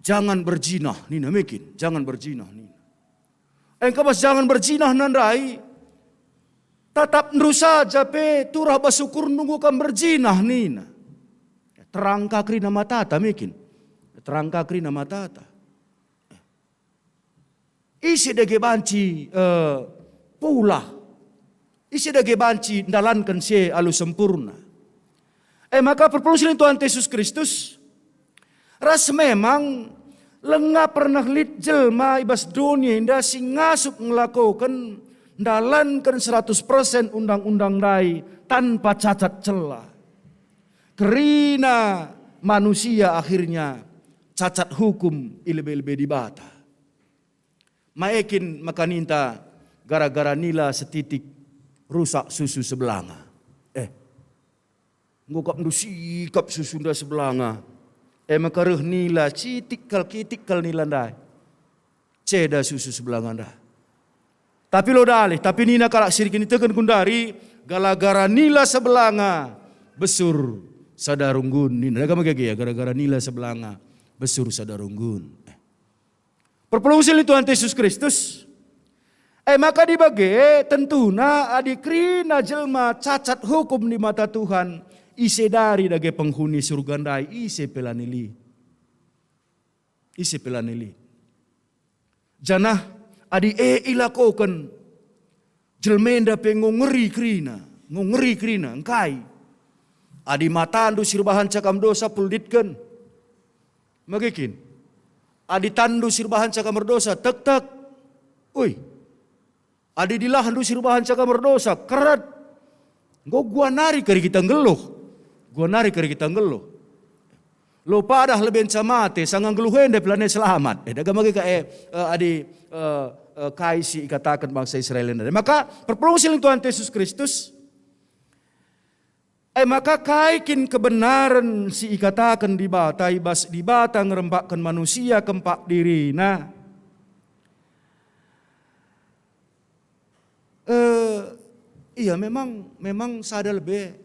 "Jangan berzinah," nina, mage kin, "Jangan berzinah," nina. Engkabas "Jangan berzinah" ndai, tatapndu saja pe turah bas ukurndu enggo kam berzinah, nina. Terang ka kerina matata, mage kin. Terang ka kerina matata. Ise dage banci, eh, pulah? Ise dage banci ndalanken si e alu sempurna? E maka perpulungen Tuhan Yesus Kristus, ras memang langa pernah lit jelma i bas doni enda si ngasup ngelakoken, ndalanken seratus persen undang-undang ndai tanpa cacat celah. Kerina manusia akhirnya cacat hukum i lebe-lebe Dibata. Mae kin maka ninta gara-gara nila setitik rusak susu sebelanga. Eh, enggo kap ndu sikap susunda sebelanga. E maka reh nila citik kal kitik kal nila ndai. Ceda susu sebelanga ndai. Tapi lo dalih, tapi nina kalak si erkiniteken gundari, gara-gara nila sebelanga besur sada runggun. Nina, dage mage gia, gara-gara nila sebelanga besur sada runggun. Eh. Perpulungen Tuhan Yesus Kristus. E maka dibage tentuna adi kerina jelma cacat hukum di mata Tuhan, ise dari dage penghuni surga ndai, ise pe la nili. Ise pe la nili. Janah adi e ilakoken, jelma enda pe enggo ngeri kerina, enggo ngeri kerina, engkai? Adi matandu si erbahanca kam dosa, pulditken. Mage kin? Adi tanndu si erbahanca kam erdosa, tektek. Ui. Adi dilahndu si erbahanca kam erdosa, keret. Enggo gua nari kari kita nggeluh. Gua nari kari kita nggeluh. Lo padah lebe nca mate, sanga nggeluh enda pe lanai selamat. Eh, dage mage ka, eh, eh, adi, eh, eh, kai si ikataken bangsa Israel enda. Maka, perpulungen si lit Tuhan Yesus Kristus, e maka kai kin kebenaren si ikataken Dibata i bas Dibata ngerembakken manusia kempak diriNa? Eh, iya, memang, memang sada lebe,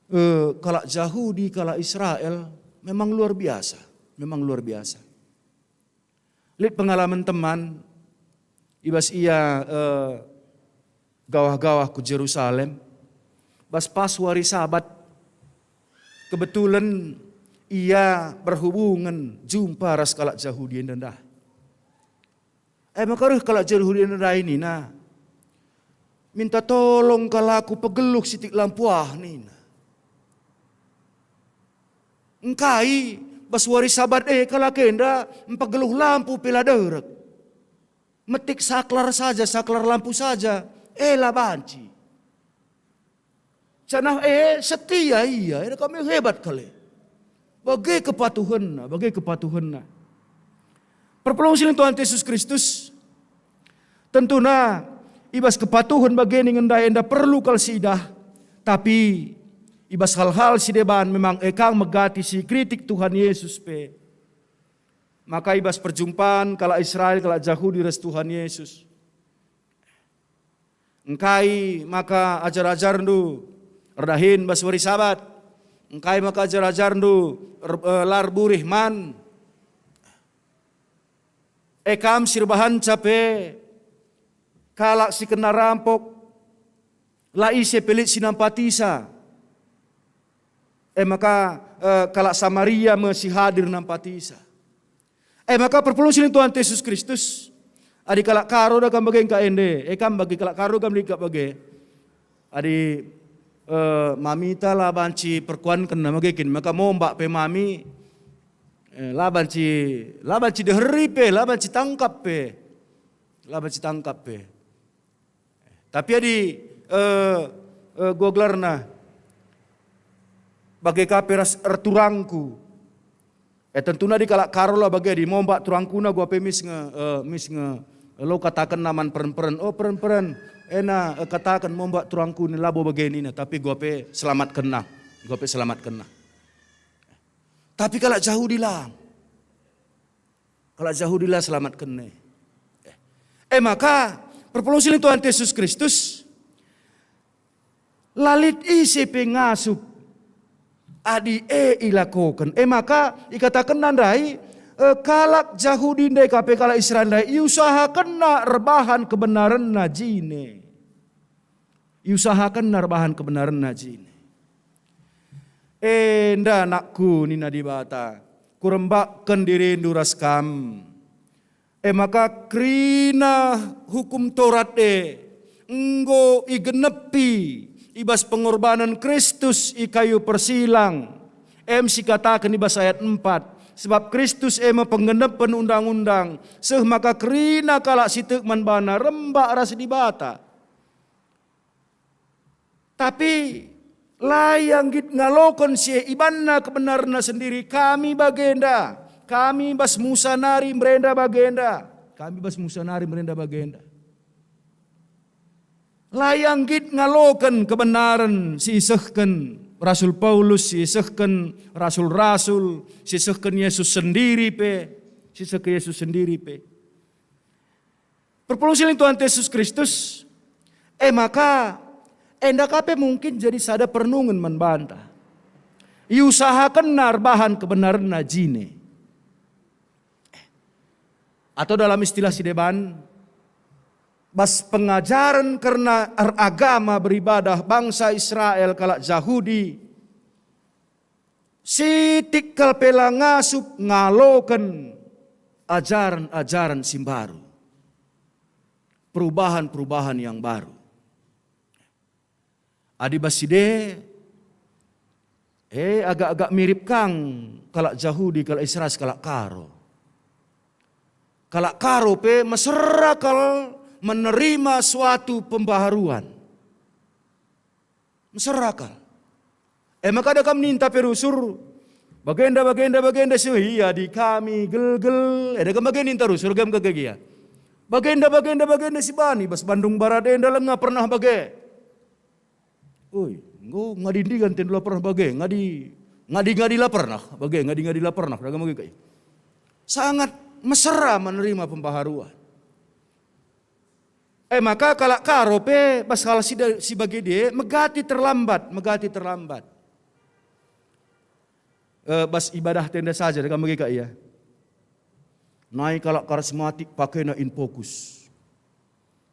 eh, kalak Jahudi, kalak Israel, memang luar biasa, memang luar biasa. Lit pengalaman teman, i bas ia, eh, gawah-gawah ku Jerusalem, bas pas wari Sabat, kebetulan ia berhubungen, jumpa ras kalak Jahudi enda ndai. E maka reh kalak Jahudi enda ndai nina, "Minta tolong kal aku pegeluh sitik lampu ah," nina. Engkai bas wari Sabat e kalak enda mpegeluh lampu pe la derek. Metik saklar saja, saklar lampu saja, e la banci. Janah e setia ia, e kami hebat kal e. Bage kepatuhenna, bage kepatuhenna. Perpulungen si lit Tuhan Yesus Kristus, tentuna i bas kepatuhen bage ningen ndai enda perlu kal siidah, tapi i bas hal-hal si deban memang e kang megati si kritik Tuhan Yesus pe. Maka i bas perjumpan kalak Israel, kalak Jahudi ras Tuhan Yesus, "Engkai maka ajar-ajarNdu erdahin bas wari Sabat? Engkai maka ajar-ajarNdu er-, eh, la erburih man? E kam si erbahanca pe kalak si kena rampok, la ise pe lit si nampatisa." E maka, eh, kalak Samaria me si hadir nampatisa. E maka perpulungen si lit Tuhan Yesus Kristus, adi kalak Karo da kam bage engka ende, e kam bage kalak Karo kam lit ka bage. Adi, eh, mamita la banci perkuankenna bage kin, maka mombak pe mami, eh, la banci, la banci deheri pe, la banci tangkap pe, la banci tangkap pe. Tapi adi, eh, eh, gua gelarna, bage ka pe ras erturangku. Eh, tentuna adi kalak Karo la bage, adi mombak turangkuna gua pe mis nge, eh, mis nge, eh, lo katakenna man peren-peren. "Oh, peren-peren, ena, eh, kataken mombak turangku ni labo bage," nina, tapi gua pe selamatkenna. Gua pe selamatkenna. Tapi kalak Jahudi lang. Kalak Jahudi la selamatken e. Eh, e maka, perpulungen si lit Tuhan Yesus Kristus, la lit ise pe ngasup adi e ilakoken. E maka, ikatakenna ndai, eh, kalak Jahudi ndai ka pe kalak Israel ndai, iusahakenna erbahan kebenarenna jine. Iusahakenna erbahan kebenarenna jine. "Enda anakku," nina Dibata, "kurembakken dirindu ras kam." E maka kerina hukum Torat e enggo igenepi i bas pengorbanen Kristus i kayu persilang. Em sikataken i bas ayat empat, "Sebab Kristus e me penggenepen Undang-undang, seh maka kerina kalak si tek man baNa rembak ras Dibata." Tapi la ia nggit ngaloken si e ibanna kebenarenna sendiri, kami bagenda, kami bas Musa nari mberenda bagenda, kami bas Musa nari mberenda bagenda. La ia nggit ngaloken kebenaren si isehken Rasul Paulus, si isehken rasul-rasul, si isehken Yesus sendiri pe, si isehken Yesus sendiri pe. Perpulungen si lit Tuhan Yesus Kristus, e maka enda ka pe mungkin jadi sada perenungen man banta. Iusahakenna erbahan kebenarenna jine. Atau dalam istilah si deban, bas pengajaren kerna eragama beribadah bangsa Israel kalak Jahudi, sitik kal pe la ngasup ngaloken ajaren-ajaren si mbaru, perubahan-perubahan yang baru. Adi bas si de, eh, agak-agak mirip kang kalak Jahudi, kalak Israel, kalak Karo. Kalak Karo pe mesera kal menerima suatu pembaharuan. Mesera kal. E maka da kam ninta pe rusur, bagenda, bagenda, bagenda si, ia di kami gelgel. E da kam bage ninta rusur, gam kage gia. Bagenda, bagenda, bagenda si bani bas Bandung Barat enda lenga pernah bage. Oi, enggo ngadi-ngadi kan tendu la pernah bage, ngadi, ngadi-ngadi la pernah bage, ngadi-ngadi la pernah, da kam bage kai. Sangat mesera menerima pembaharuan. E maka kalak Karo pe bas hal si da-, si bage de megati terlambat, megati terlambat. E, bas ibadah tenda saja, da kam bage ka ia. Nai kalak karismatik pakena infokus.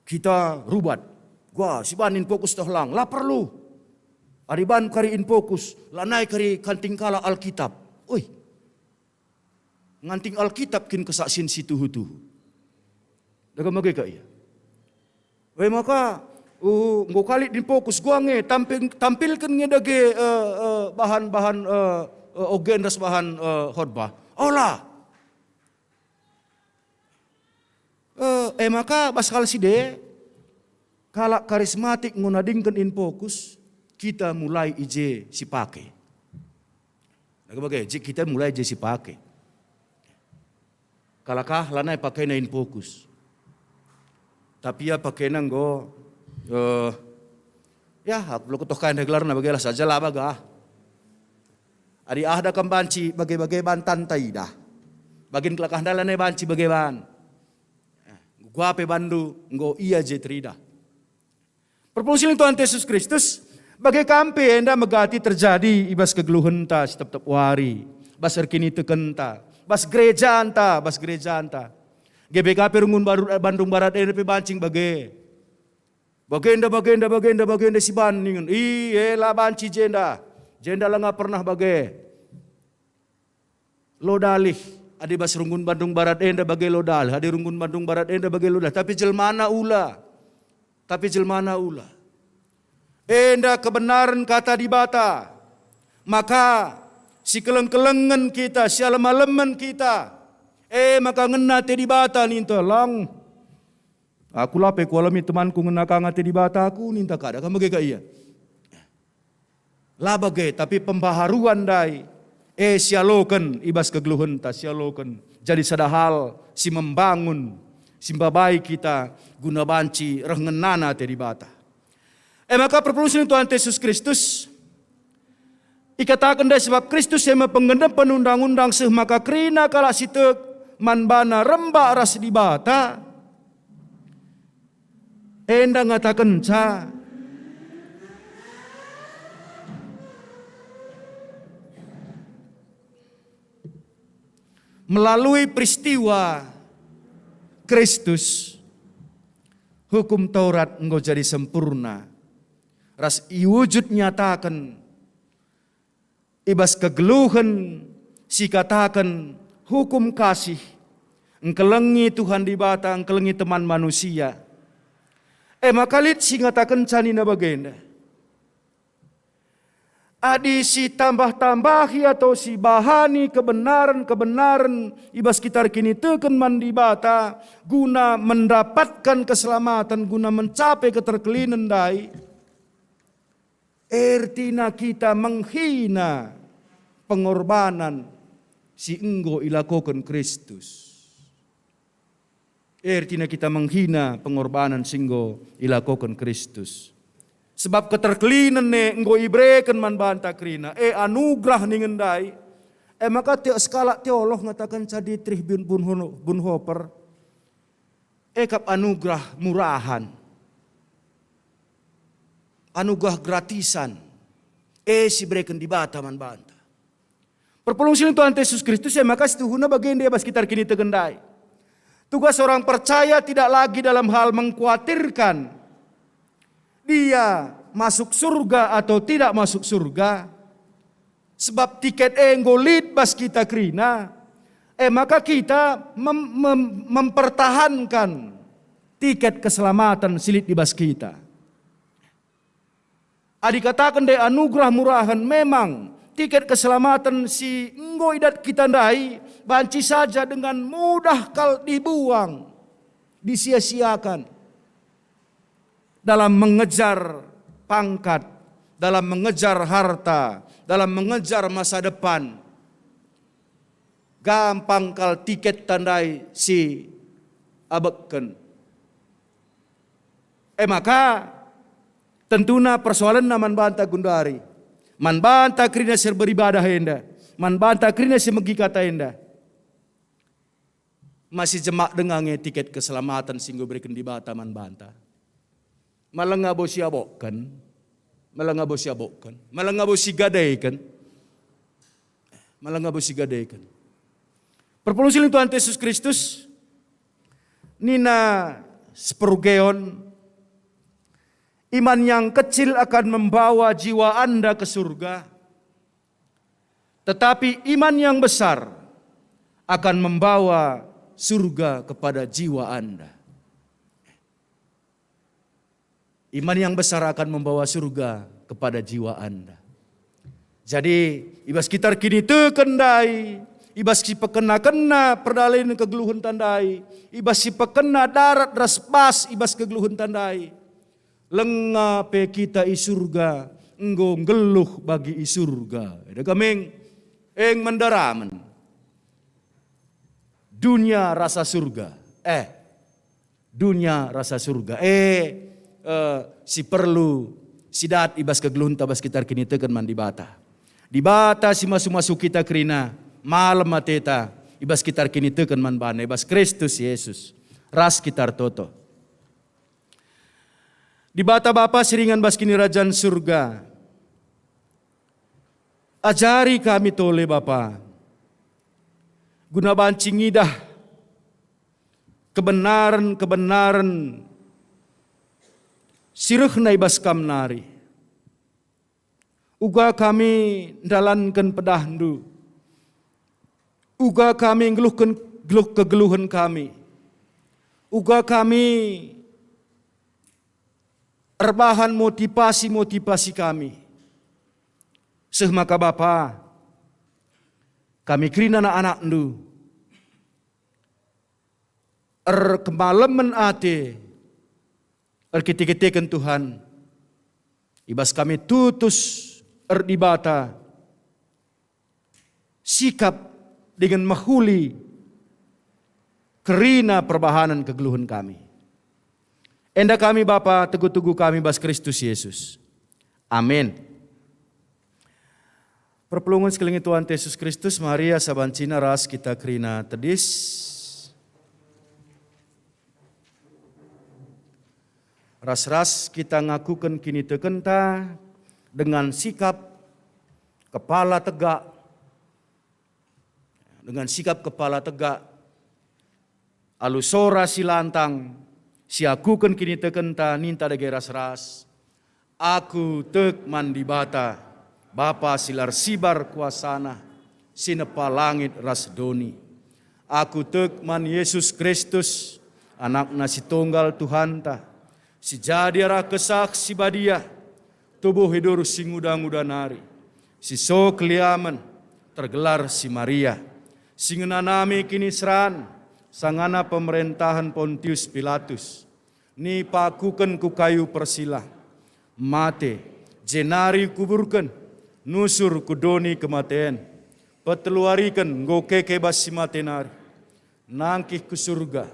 Kita rubat. Gua si ban infokus toh lang, la perlu. Adi ban kari infokus, lanai kari kanting kalak Alkitab. Oi. Nganting Alkitab kin kesaksian si tuhu-tuhu. Da kam bage ka ia. Weh maka, uh, enggo kalit din fokus gua nge, tampil-, tampilken nge dage, eh, eh, bahan-bahan, eh, eh, ogen ras bahan, eh, khotbah. Ola. Eh, e maka bas hal si de, kalak karismatik enggo nadingken infokus, kita mulai i je si pake. Nah, bage, je kita mulai je si pake. Kalak ah lanai pakena infokus. Tapi ia pakena enggo, eh, ya, aku la kutoh kai ndai gelarna, bage lah saja lah bagah. Adi ah da kam banci bage-bage ban tanta idah. Bagin kelakah ndai lanai banci bage ban. Eh, gua pe bandu enggo ia je teridah. Perpulung si lit Tuhan Yesus Kristus, bage kam pe enda megati terjadi i bas kegeluhenta si tep-tep wari, bas erkinitekenta, bas gerejanta, bas gerejanta. G B K P Runggun Baru-, Bandung Barat enda pe banci bage. Bagenda, bagenda, bagenda, bagenda si ban ningen. I, e la banci jenda. Jenda langa pernah bage. Lo dalih, adi bas Runggun Bandung Barat enda bage lo dalih, adi Runggun Bandung Barat enda bage lo dalih, tapi jelmana ula. Tapi jelmana ula. Enda kebenaren kata Dibata. Maka sikeleng-kelengen kita, sialem-alemen kita. E maka ngena ate Dibata ninta lang. Aku la pe kualemi temanku ngena ka ate Dibata aku, ninta ka, da kam bage ka ia. La bage, tapi pembaharuan ndai, e, sialoken i bas kegeluhenta, sialoken jadi sada hal si membangun, si mbabai kita guna banci reh ngenana ate Dibata. E maka perpulung si lit Tuhan Yesus Kristus, ikataken ndai, sebab Kristus e me penggenepen undang-undang seh maka kerina kalak si tek man bana rembak ras Dibata. Enda ngatakenca, melalui peristiwa Kristus, hukum Taurat enggo jadi sempurna, ras iwujud nyataken i bas kegeluhen si kataken hukum kasih, engkelengi Tuhan Dibata, engkelengi teman manusia. E maka lit si ngatakenca nina bagenda. Adi si tambah-tambahi atau si bahani kebenaren-kebenaren i bas kita erkiniteken man Dibata guna mendapatkan keselamatan, guna mencapai keterkelinen ndai, ertina kita menghina pengorbanan si enggo ilakoken Kristus. Ertina kita menghina pengorbanan si enggo ilakoken Kristus. Sebab keterkelinen e enggo ibereken man banta kerina, e, anugerah ningen ndai. E maka te-, sekalak teolog ngatakenca Dietrich Bun-, Bunho-, Bonhoeffer, e kap anugerah murahan, anugerah gratisan, e, si ibereken Dibata man banta. Perpulung si lit Tuhan Yesus Kristus, e maka situhuna bagenda i bas kita erkiniteken ndai. Tugas orang percaya tidak lagi dalam hal mengkhawatirkan dia masuk surga atau tidak masuk surga, sebab tiket e enggo lit bas kita kerina, e maka kita mem-, mem-, mempertahankan tiket keselamatan si lit i bas kita. Adi kataken ndai anugerah murahan, memang tiket keselamatan si enggo idat kita ndai banci saja dengan mudah kal dibuang, disia-siakan dalam mengejar pangkat, dalam mengejar harta, dalam mengejar masa depan, gampang kal tiket tandai si abekken. E maka, tentuna persoalenna man banta genduari, man banta kerina si beribadah enda, man banta kerina si megi kata enda, masih jemak denga nge tiket keselamatan si enggo ibereken Dibata man banta? Malenga bo si abokken, malenga bo si abokken, malenga bo si gadeken, malenga bo si gadeken. Perpulung sining Tuhan Yesus Kristus, nina seperugeon, iman yang kecil akan membawa jiwa anda ke surga, tetapi iman yang besar akan membawa surga kepada jiwa anda. Iman yang besar akan membawa surga kepada jiwa anda. Jadi, i bas kita erkiniteken ndai, i bas si pekena-kena perdalanen kegeluhenta ndai, i bas si pekena darat ras bas i bas kegeluhenta ndai, lenga pe kita i surga, enggo nggeluh bagi i surga. Eda kami eng, eng mendaramen. Dunia rasa surga. Eh, dunia rasa surga. Eh, eh, si perlu si dat i bas kegeluhenta bas kita erkiniteken man Dibata. Dibata si masu-masu kita kerina, malem ateta i bas kita erkiniteken man baNa, i bas Kristus Yesus. Ras kita ertoto. Dibata Bapa si ringan bas Kinirajan Surga, ajari kami tole, Bapa, guna banci ngidah kebenaren-kebenaren si rehna i bas Kam nari. Uga kami ndalanken pedahNdu. Uga kami nggeluhken geluh kegeluhen kami. Uga kami erbahan motivasi-motivasi kami. Seh maka Bapa, kami kerina anak-anakNdu erkemalemen ate, erkite-kiteken Tuhan, i bas kami tutus erdibata, sikap dingen mehuli kerina perbahanen kegeluhen kami. Enda kami Bapa, tugu-tugu kami bas Kristus Yesus. Amin. Perpulungen si kelengi Tuhan Yesus Kristus, Maria sabancina ras kita kerina tedis. Ras-ras kita ngakuken kinitekenta dengan sikap kepala tegak, dengan sikap kepala tegak, alu sora si lantang, siakuken kinitekenta ninta dage ras-ras, "Aku tek man Dibata, Bapa si la ersibar kuasaNa, si nepa langit ras doni. Aku tek man Yesus Kristus, AnakNa si Tunggal Tuhanta, si jadi arah Kesah Si Badia, tubuh idur si nguda-nguda nari, si so keliamen, tergelar si Maria, si ngenanami kiniseran sangana pemerentahen Pontius Pilatus, nipakuken ku kayu persilang, mate, jenari kuburken, nusur ku doni kematen, peteluariken enggo keke bas si mate nari, nangkih ku Surga,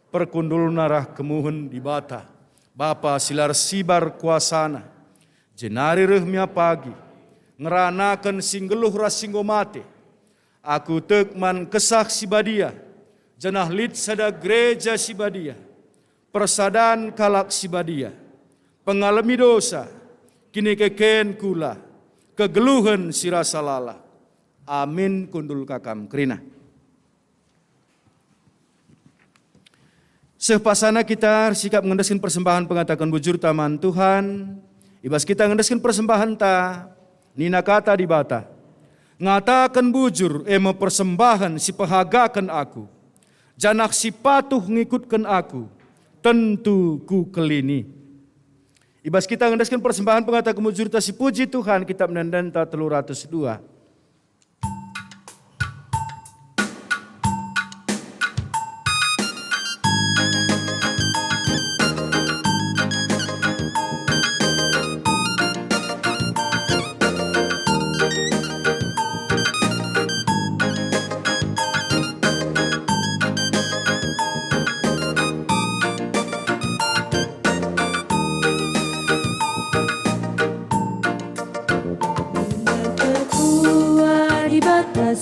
perkundulna rah kemuhen Dibata, Bapa si la ersibar kuasaNa, jenari reh mia pagi, ngeranaken si nggeluh ras si enggo mate. Aku tek man Kesah Si Badia, janah lit sada gereja si badia, persadan kalak si badia, pengalemi dosa, kinikeken kula, kegeluhen si rasa lalap." Amin, kundul ka kam kerina. Seh pasana kita ersikap ngendesken persembahen pengataken bujurta man Tuhan. I bas kita ngendesken persembahenta, nina kata Dibata, "Ngataken bujur, e me persembahen si pehagaken Aku, janah si patuh ngikutken Aku, tentu Kukelini." I bas kita ngendesken persembahen pengataken bujurta si puji Tuhan, kitab enda-enda telu ratus dua.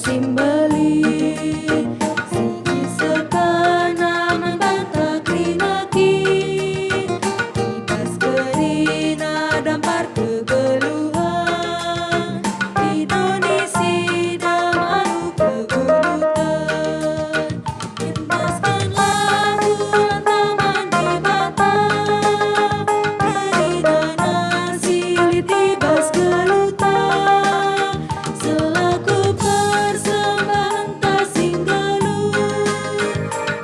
Simbelin, si isekenna man banta kerina kin, i bas kerina dampar kegeluhen, i doni si dem alu keguluten. Endesken lagu lantaman Dibata, kerinana si lit i bas geluhta, selaku persembahenta si nggeluh,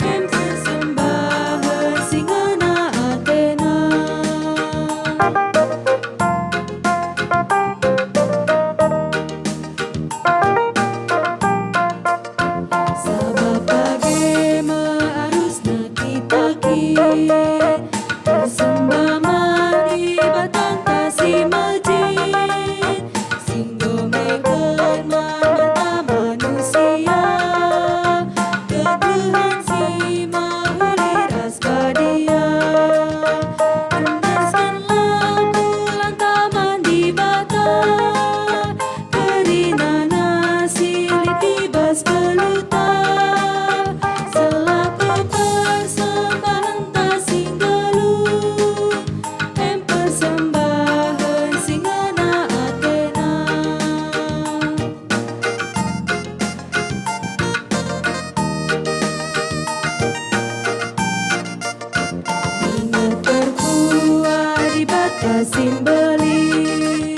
em persembahen si ngena atena. Sabap bage me arusna kita kin, ersembah man Dibatanta si mejin, si enggo mereken man banta manusia, kegeluhen si mehuli ras badia. Endesken lagu lantaman Dibata, kerinana si lit i bas geluhta, selaku persembahenta si nggeluh, em persembahen si ngena atena. Inget terpuah Dibata si mbelin,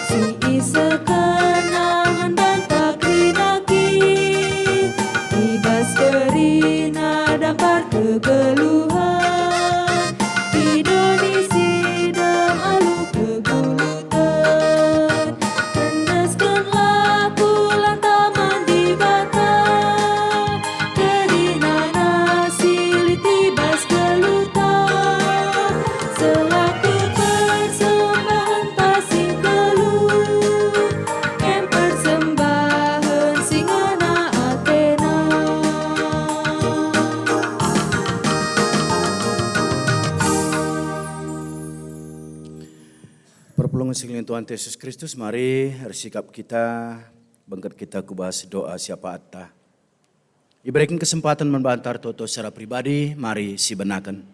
si isekenna man banta kerina kin, i bas kerina dampar kegeluhen, i doni si dem alu keguluten. Endesken lagu lantaman Dibata, kerinana si lit i bas geluhta, selaku persembahenta si nggeluh, em persembahen si ngena atena. Perpulungen si ngelihin Tuhan Yesus Kristus, mari ersikap kita, bengket kita ku bas doa siapaatta. Ibereken kesempaten man banta ertoto secara pribadi, mari sibenaken.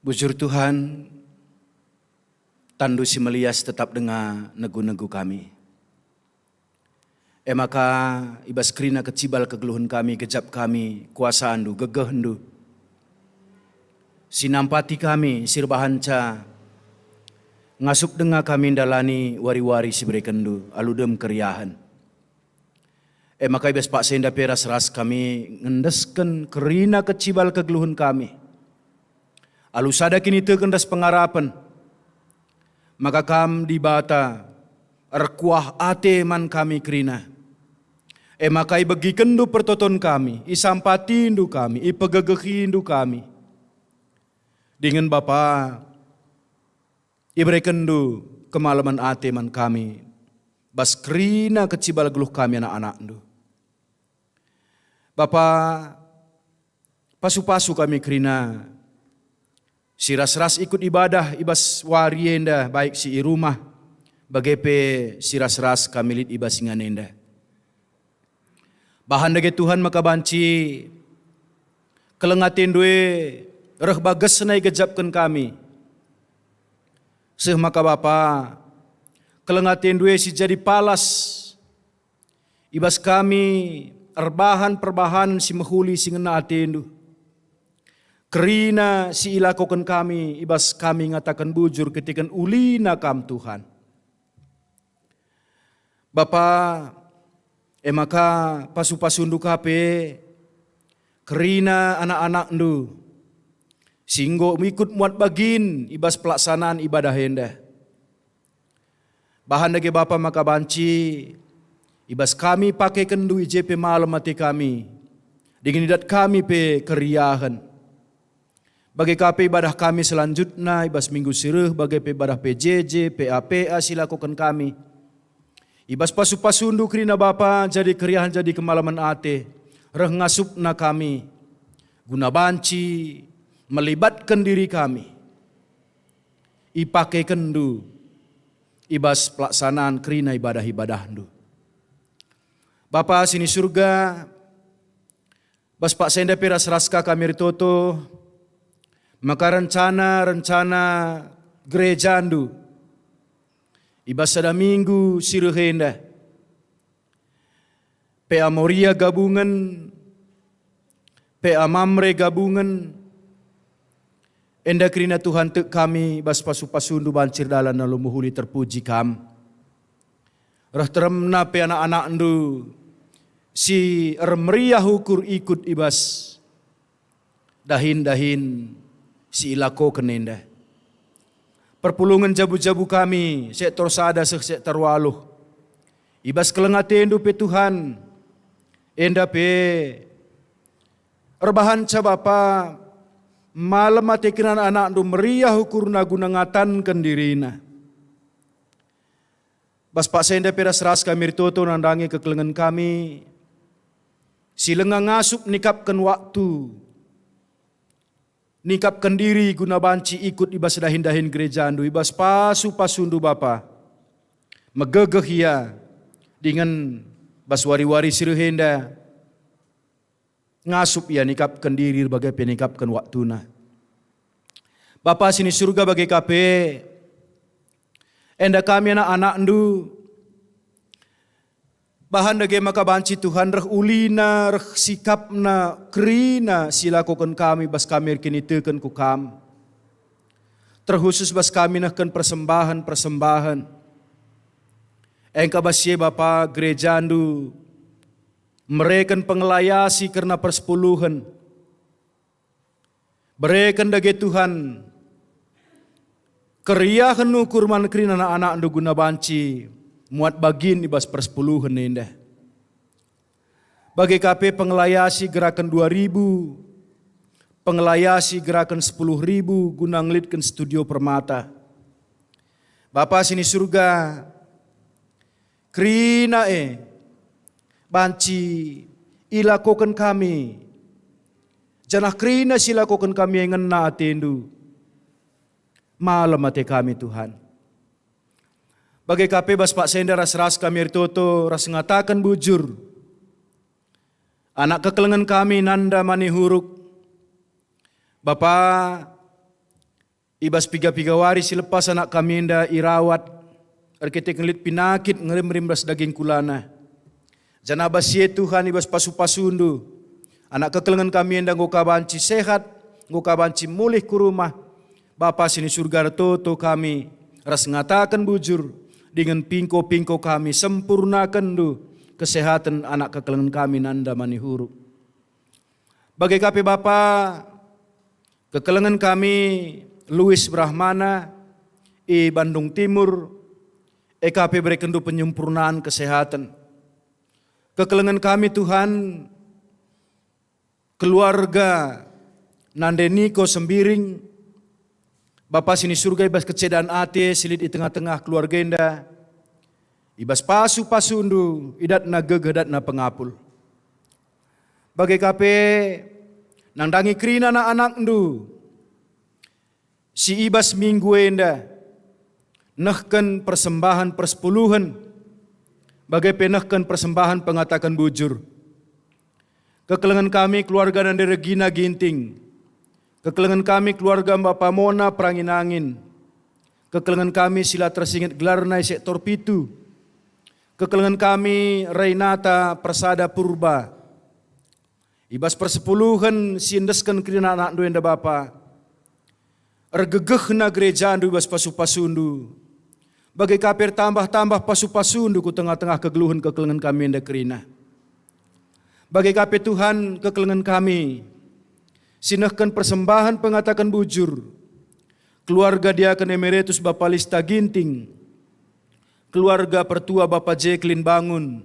Bujur Tuhan, tanNdu si melias tetap denga negu-negu kami. E maka, i bas kerina kecibal kegeluhen kami, gejap kami, kuasaNdu, gegehNdu, si nampati kami, si erbahanca ngasup denga kami ndalani wari-wari si iberekenNdu alu dem keriahen. E maka i bas paksa enda pe ras-ras kami ngendesken kerina kecibal kegeluhen kami. Alu sada kiniteken ras pengarapen, maka Kam Dibata erkuah ate man kami kerina. E maka ibegikenNdu pertoton kami, isampatiNdu kami, ipegegehiNdu kami. Dingen Bapa, iberekenNdu kemalemen ate man kami, bas kerina kecibal geluh kami anak-anakNdu. Bapa, pasu-pasu kami kerina si ras-ras ikut ibadah i bas wari enda, baik si i rumah, bage pe si ras-ras kami lit i bas ingan enda. Bahan dage Tuhan maka banci keleng ateNdu e reh bagesna igejapken kami. Seh maka Bapa, keleng ateNdu e si jadi palas i bas kami erbahan perbahanen si mehuli si ngena ateNdu. Kerina si ilakoken kami i bas kami ngataken bujur ketiken ulina Kam, Tuhan. Bapa, e maka pasu-pasuNdu ka pe kerina anak-anakNdu si enggo ikut muat bagin i bas pelaksanaan ibadah enda. Bahan dage Bapa maka banci i bas kami pakekenNdu i je pe malem ate kami, dingen idat kami pe keriahen. Bage ka pe ibadah kami selanjutna i bas minggu si reh, bage pe ibadah P J J, P A P A si lakoken kami. I bas pasu-pasuNdu kerina Bapa jadi keriahen, jadi kemalemen ate. reh ngasupna kami, guna banci melibatken diri kami, ipakekenndu i bas pelaksanaan kerina ibadah-ibadahndu. Bapa si ni Surga, bas paksa enda pe ras-ras ka kami ertoto maka rencana-rencana gerejandu i bas sada minggu si reh enda, P A Moria gabungen, P A Mamre gabungen, enda kerina Tuhan tek kami bas pasu-pasundu banci erdalan alu mehuli terpuji Kam. Reh teremna pe anak-anakndu si ermeriah ukur ikut i bas dahin-dahin si ilakoken enda. Perpulungen jabu-jabu kami, sektor sada seh sektor waluh. I bas keleng atendu pe Tuhan, enda pe erbahanca Bapa, malem ate kerina anak-anakndu meriah ukurna guna ngatanken dirina. Bas paksa enda pe ras-ras kami ertoto nandangi kekelengen kami si langa ngasup nikapken waktu, nikapken diri guna banci ikut i bas dahin-dahin gerejandu, i bas pasu-pasundu Bapa. Megegeh ia dingen bas wari-wari si reh enda ngasup ia nikapken diri bage pe nikapken waktuna. Bapa si ni Surga, bage ka pe enda kami anak-anakndu, bahan dage maka banci Tuhan reh ulina, reh sikapna, kerina si lakoken kami bas kami erkiniteken ku Kam. Terkhusus bas kami nehken persembahen-persembahen. Engka bas si e Bapa gerejandu mereken pengelayasi kerna persepuluhen. Bereken dage Tuhan keriahen ukur man kerina anak-anakndu guna banci muat bagin i bas persepuluhen enda. Bage ka pe pengelayasi geraken dua ribu, pengelayasi geraken sepuluh ribu guna ngelitken Studio Permata. Bapa si ni Surga, kerina e banci ilakoken kami, janah kerina si ilakoken kami e ngena atendu. Malem ate kami, Tuhan. Bage ka pe bas paksa enda ras-ras kami ertoto ras ngataken bujur. Anak kekelengen kami nanda Manihuruk. Bapa, i bas piga-piga wari si lepas anak kami enda irawat, erkiteken lit pinakit ngerim-rim ras daging kulana. Janah bas si e Tuhan, i bas pasu-pasundu, anak kekelengen kami enda enggo ka banci sehat, enggo ka banci mulih ku rumah. Bapa si ni Surga, ertoto kami ras ngataken bujur, dingen pingko-pingko kami sempurnakenndu kesehaten anak kekelengen kami nanda Manihuruk. Bage ka pe Bapa, kekelengen kami Luis Brahmana i Bandung Timur, e ka pe berekenndu penyempurnaan kesehaten. Kekelengen kami Tuhan, keluarga Nande Niko Sembiring, Bapa si ni Surga, i bas kecedan ate si lit i tengah-tengah keluarga enda, i bas pasu-pasundu idatna gegeh, idatna pengapul. Bage ka pe nandangi kerina anak-anakndu si i bas minggu enda nehken persembahen persepuluhen, bage pe nehken persembahen pengataken bujur. Kekelengen kami keluarga Nande Regina Ginting. Kekelengen kami keluarga Bapa Mona Perangin-angin. Kekelengen kami si la tersinget gelarna i sektor pitu. Kekelengen kami Renata Persada Purba. I bas persepuluhen si endesken kerina anakndu enda Bapa. Ergegehna gerejandu i bas pasu-pasundu. Bage ka pe ertambah-tambah pasu-pasundu ku tengah-tengah kegeluhen kekelengen kami enda kerina. Bage ka pe Tuhan kekelengen kami, si nehken persembahen pengataken bujur, keluarga Diaken Emeritus Bapa Lista Ginting, keluarga Pertua Bapa Jeklin Bangun,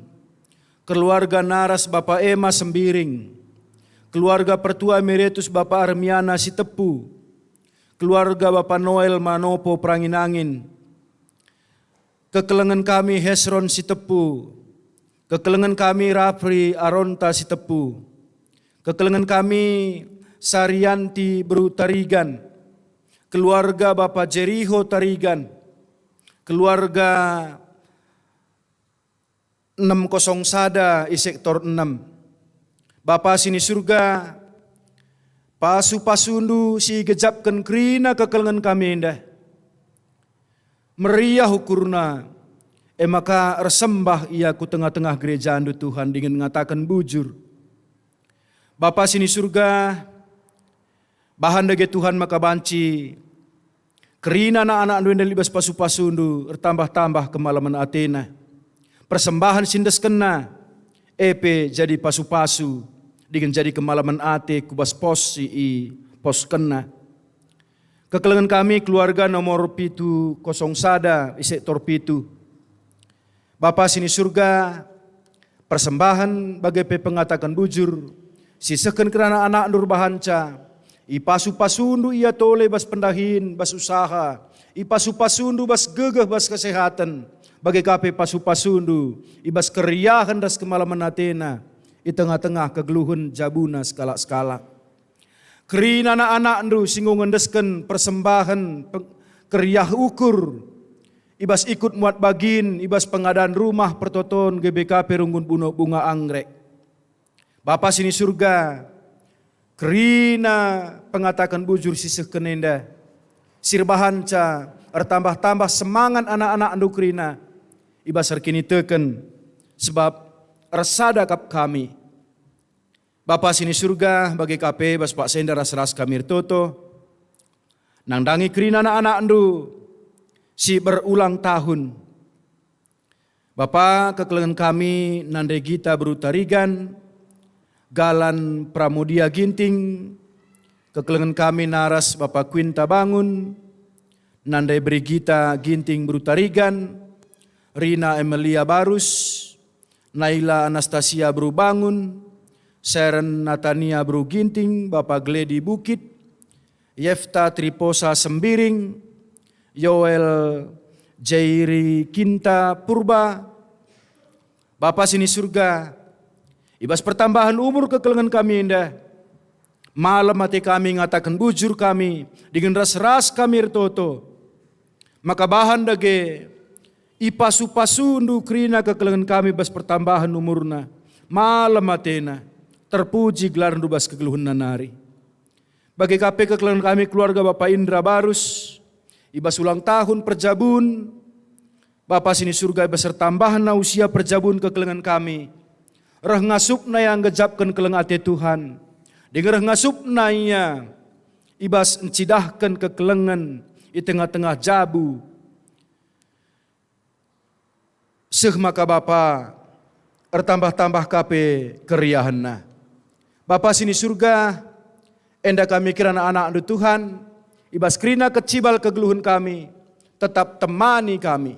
keluarga Naras Bapa Ema Sembiring, keluarga Pertua Emeritus Bapa Armiana Sitepu, keluarga Bapa Noel Manopo Perangin-angin, kekelengen kami Hesron Sitepu, kekelengen kami Rafri Aronta Sitepu, Kekelengen kami Sarianti Beru Tarigan, keluarga Bapa Jeriho Tarigan, keluarga enam kosong sada i sektor enam. Bapa si ni Surga, pasu-pasundu si igejapken kerina kekelengen kami enda. Meriah ukurna, e maka ersembah ia ku tengah-tengah gerejandu, Tuhan, dingen ngataken bujur. Bapa si ni Surga, bahan dage, Tuhan, maka banci kerina anak-anakndu enda i bas pasu-pasundu ertambah-tambah kemalemen atena. Persembahen si endeskenna, e pe jadi pasu-pasu dingen jadi kemalemen ate ku bas pos si iposkenna. Kekelengen kami keluarga nomor pitu kosong sada i sektor pitu. Bapa si ni Surga, persembahen bage pe pengataken bujur, si sehken kerana anakndu erbahanca, ipasu-pasundu ia tole bas pendahin, bas usaha, ipasu-pasundu bas gegeh, bas kesehaten, bage ka pe pasu-pasundu i bas keriahen ras kemalemen atena i tengah-tengah kegeluhen jabuna sekalak-sekalak. Kerina anak-anakndu si enggo ngendesken persembahen pe-, keriah ukur, i bas ikut muat bagin, i bas pengadaan rumah pertoton G B K P Runggun Buno Bunga Anggrek. Bapa si ni Surga, kerina pengataken bujur si sehken enda, si erbahanca ertambah-tambah semangat anak-anakndu kerina i bas erkiniteken, sebab ersada kap kami. Bapa si ni Surga, bage ka pe bas paksa enda ras-ras kami ertoto, nandangi kerina anak-anakndu si berulang tahun. Bapa, kekelengen kami Nande Gita Beru Tarigan, Galan Pramudia Ginting, kekelengen kami naras Bapa Quinta Bangun, Nande Brigita Ginting Beru Tarigan, Rina Emelia Barus, Naila Anastasia Beru Bangun, Seren Natania Beru Ginting, Bapa Gledi Bukit, Yefta Triposa Sembiring, Yoel Jairi Kinta Purba. Bapa si ni Surga, i bas pertambahen umur kekelengen kami enda, malem ate kami ngataken bujur kami dingen ras-ras kami ertoto, maka bahan dage ipasu-pasundu kerina kekelengen kami bas pertambahen umurna, malem atena, terpuji gelarndu bas kegeluhenna nari. Bage ka pe kekelengen kami keluarga Bapa Indra Barus, i bas ulang tahun perjabun, Bapa si ni Surga, i bas ertambahna usia perjabun kekelengen kami, reh ngasupna ia nggejapken keleng ate Tuhan, dingen reh ngasupna ia i bas ncidahken kekelengen i tengah-tengah jabu, seh maka Bapa ertambah-tambah ka pe keriahenna. Bapa si ni Surga, enda kami kira anak-anakndu Tuhan, i bas kerina kecibal kegeluhen kami, tetap temani kami.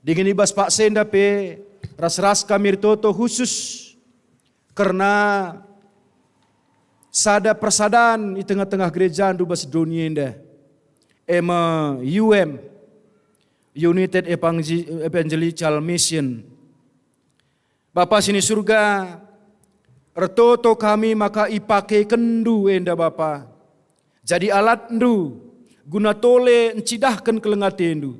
Dingen i bas paksa enda pe ras-ras kami ertoto khusus kerna sada persadan i tengah-tengah gerejandu bas doni enda, e me U M, United Evangel-, Evangelical Mission. Bapa si ni Surga, ertoto kami maka ipakekenndu enda Bapa, jadi alatndu guna tole ncidahken keleng atendu,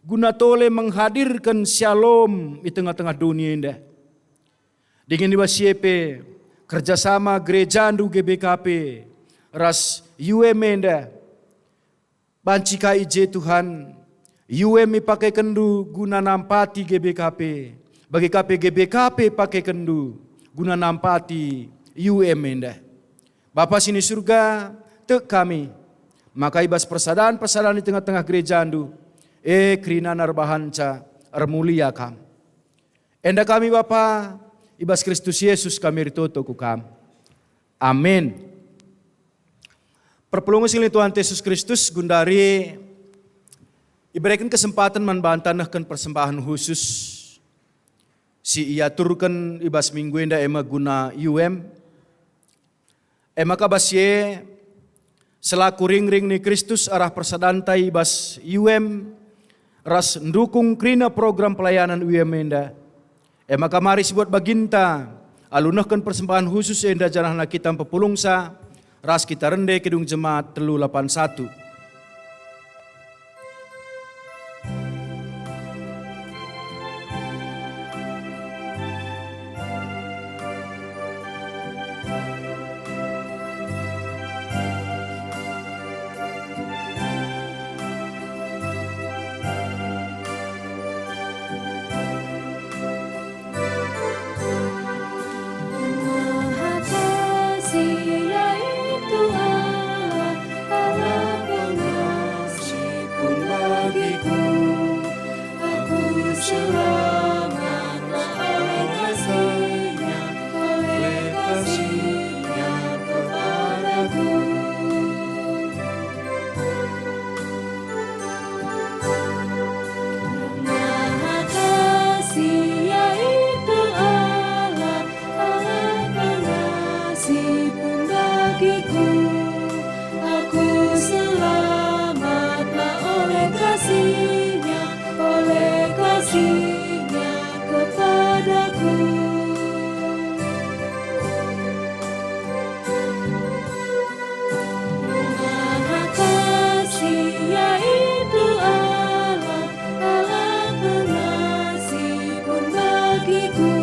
guna tole menghadirken Shalom i tengah-tengah doni enda. Dingen i bas si e pe kerjasama gerejandu G B K P ras U M enda. Banci ka i je Tuhan, U M ipakekenndu guna nampati G B K P, bage ka pe G B K P ipakekenndu guna nampati U M enda. Bapa si ni Surga, tek kami, maka i bas persadan-persadan i tengah-tengah gerejandu, e kerinana erbahanca, ermulia Kam. Enda kami Bapa, i bas Kristus Yesus kami ertoto ku Kam. Amin. Perpulungen si ngelihi Tuhan Yesus Kristus, gundari ibereken kesempaten man banta nehken persembahen khusus si iaturken i bas minggu enda, e me guna U M. E maka bas si e, selaku ringring ni Kristus arah persadanta i bas U M ras ndukung kerina program pelayanan U M enda, e maka mari sibuat baginta Alu nehken persembahen khusus enda janahna kita mpepulungsa ras kita rende Kidung Jemaat telu lapan satu. Maha Kasih, yaitu Allah, Allah pengasih pun bagiku. Aku selamatlah oleh kasih-Nya, oleh kasih-Nya kepadaku. Maha Kasih, yaitu Allah, Allah pengasih pun bagiku. Aku selamatlah oleh kasih-Nya, oleh kasih-Nya kepadaku. Maha Kasih, yaitu Allah, Allah pengasih pun bagiku.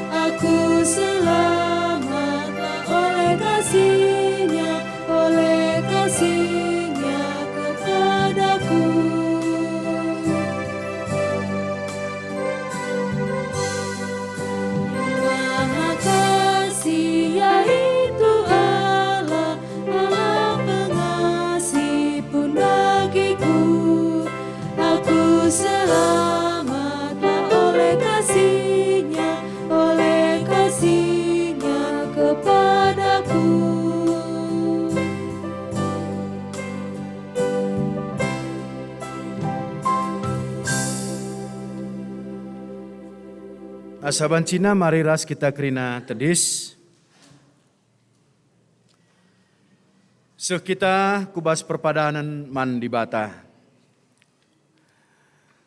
Aku selamatlah oleh kasih-Nya, oleh kasih-Nya kepadaku. Maha Kasih, yaitu Allah, Allah pengasih pun bagiku. Aku selamatlah oleh kasih-Nya, oleh kasih-Nya kepadaku. Asa bancina mari ras kita kerina tedis. Seh kita ku bas perpadanen man Dibata.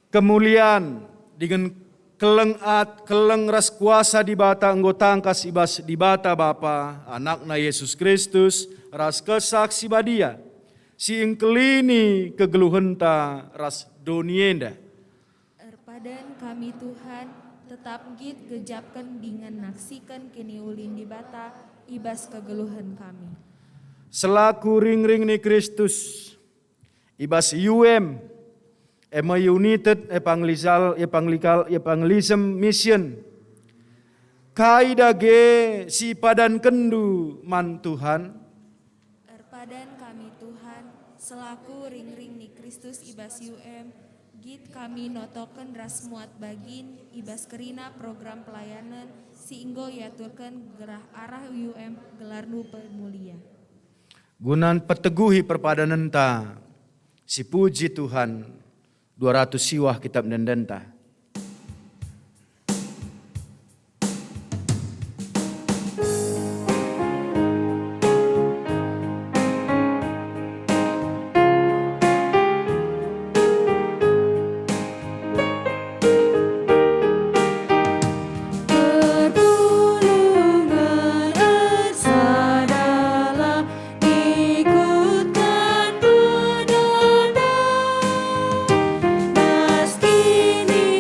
Kemulian dingen keleng at, keleng ras kuasa Dibata enggo tangkas i bas Dibata Bapa, Anakna Jesus Kristus, ras Kesah Si Badia, si engkelini kegeluhenta ras doni enda. Erpadan kami, Tuhan, tetap nggit gejapken dingen naksiken kiniulin Dibata i bas kegeluhen kami. Selaku ring-ring ni Kristus, i bas U M, e me United Evangelical, Evangelical, Evangelism Mission, kai dage si ipadankenndu man Tuhan? Erpadan kami, Tuhan, selaku ring-ring ni Kristus i bas U M, nggit kami notoken ras muat bagin i bas kerina program pelayanen si enggo iaturken gelah arah U M gelarNdu pemulia. Guna mpeteguhi perpadanenta, sipuji Tuhan, dua ratus siwah kitab ende-endenta. Perpulungen ersadalah ikutkan pedana, nas kini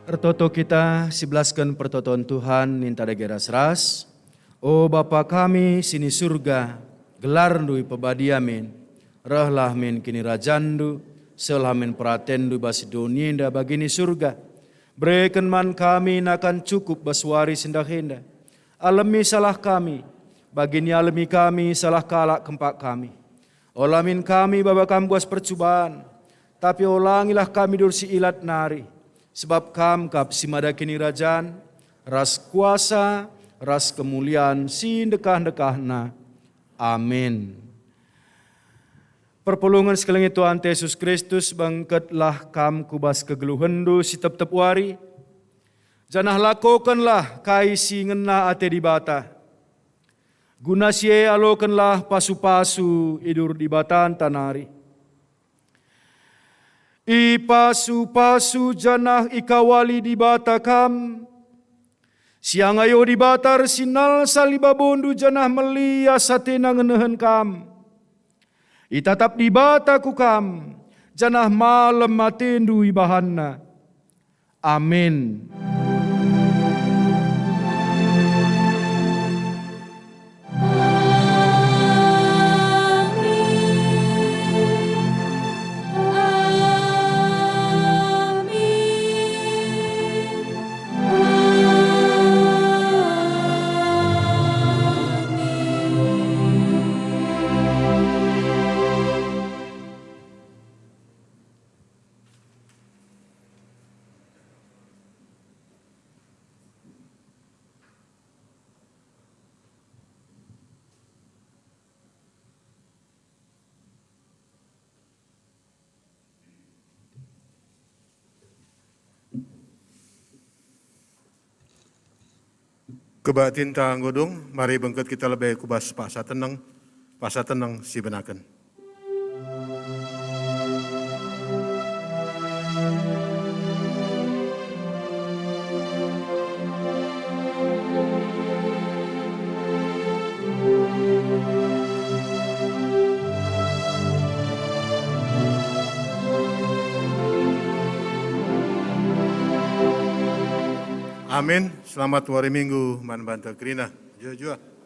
Ertoto kita sibelasken pertoton Tuhan, ninta dage ras-ras. O Bapa kami si ni Surga, gelarNdu ipebadia min. Rehlah min kinirajanNdu, sehlah min peratenNdu bas doni enda bagi ni Surga. Bereken man kami nakan cukup bas wari si ndai enda. Alemi salah kami, bagi nialemi kami salah kalak kempak kami. Ola min kami baba Kam ku bas percuban, tapi olangilah kami dur si ilat nari, sebab Kam kap si mada kinirajan, ras kuasa, ras kemulian si ndekah-ndekahna. Amin. Perpulungen si kelengi Tuhanta Jesus Kristus, bengketlah kam ku bas kegeluhenNdu si tep-tep wari, janah lakokenlah kai si ngena ate Dibata. Guna si e alokenlah pasu-pasu idur Dibatanta nari. Ipasu-pasu janah ikawali Dibata kam, si angayo Dibata ersinalsal i babondu janah melias atena ngenehen kam. Itatap Dibata ku kam, janah malem atendu ibahanNa. Amin. Kebaktinta enggo dung, mari bengket kita lebe ku bas paksa teneng, paksa teneng sibenaken. Amin. Selamat wari Minggu man banta kerina. Juah-juah.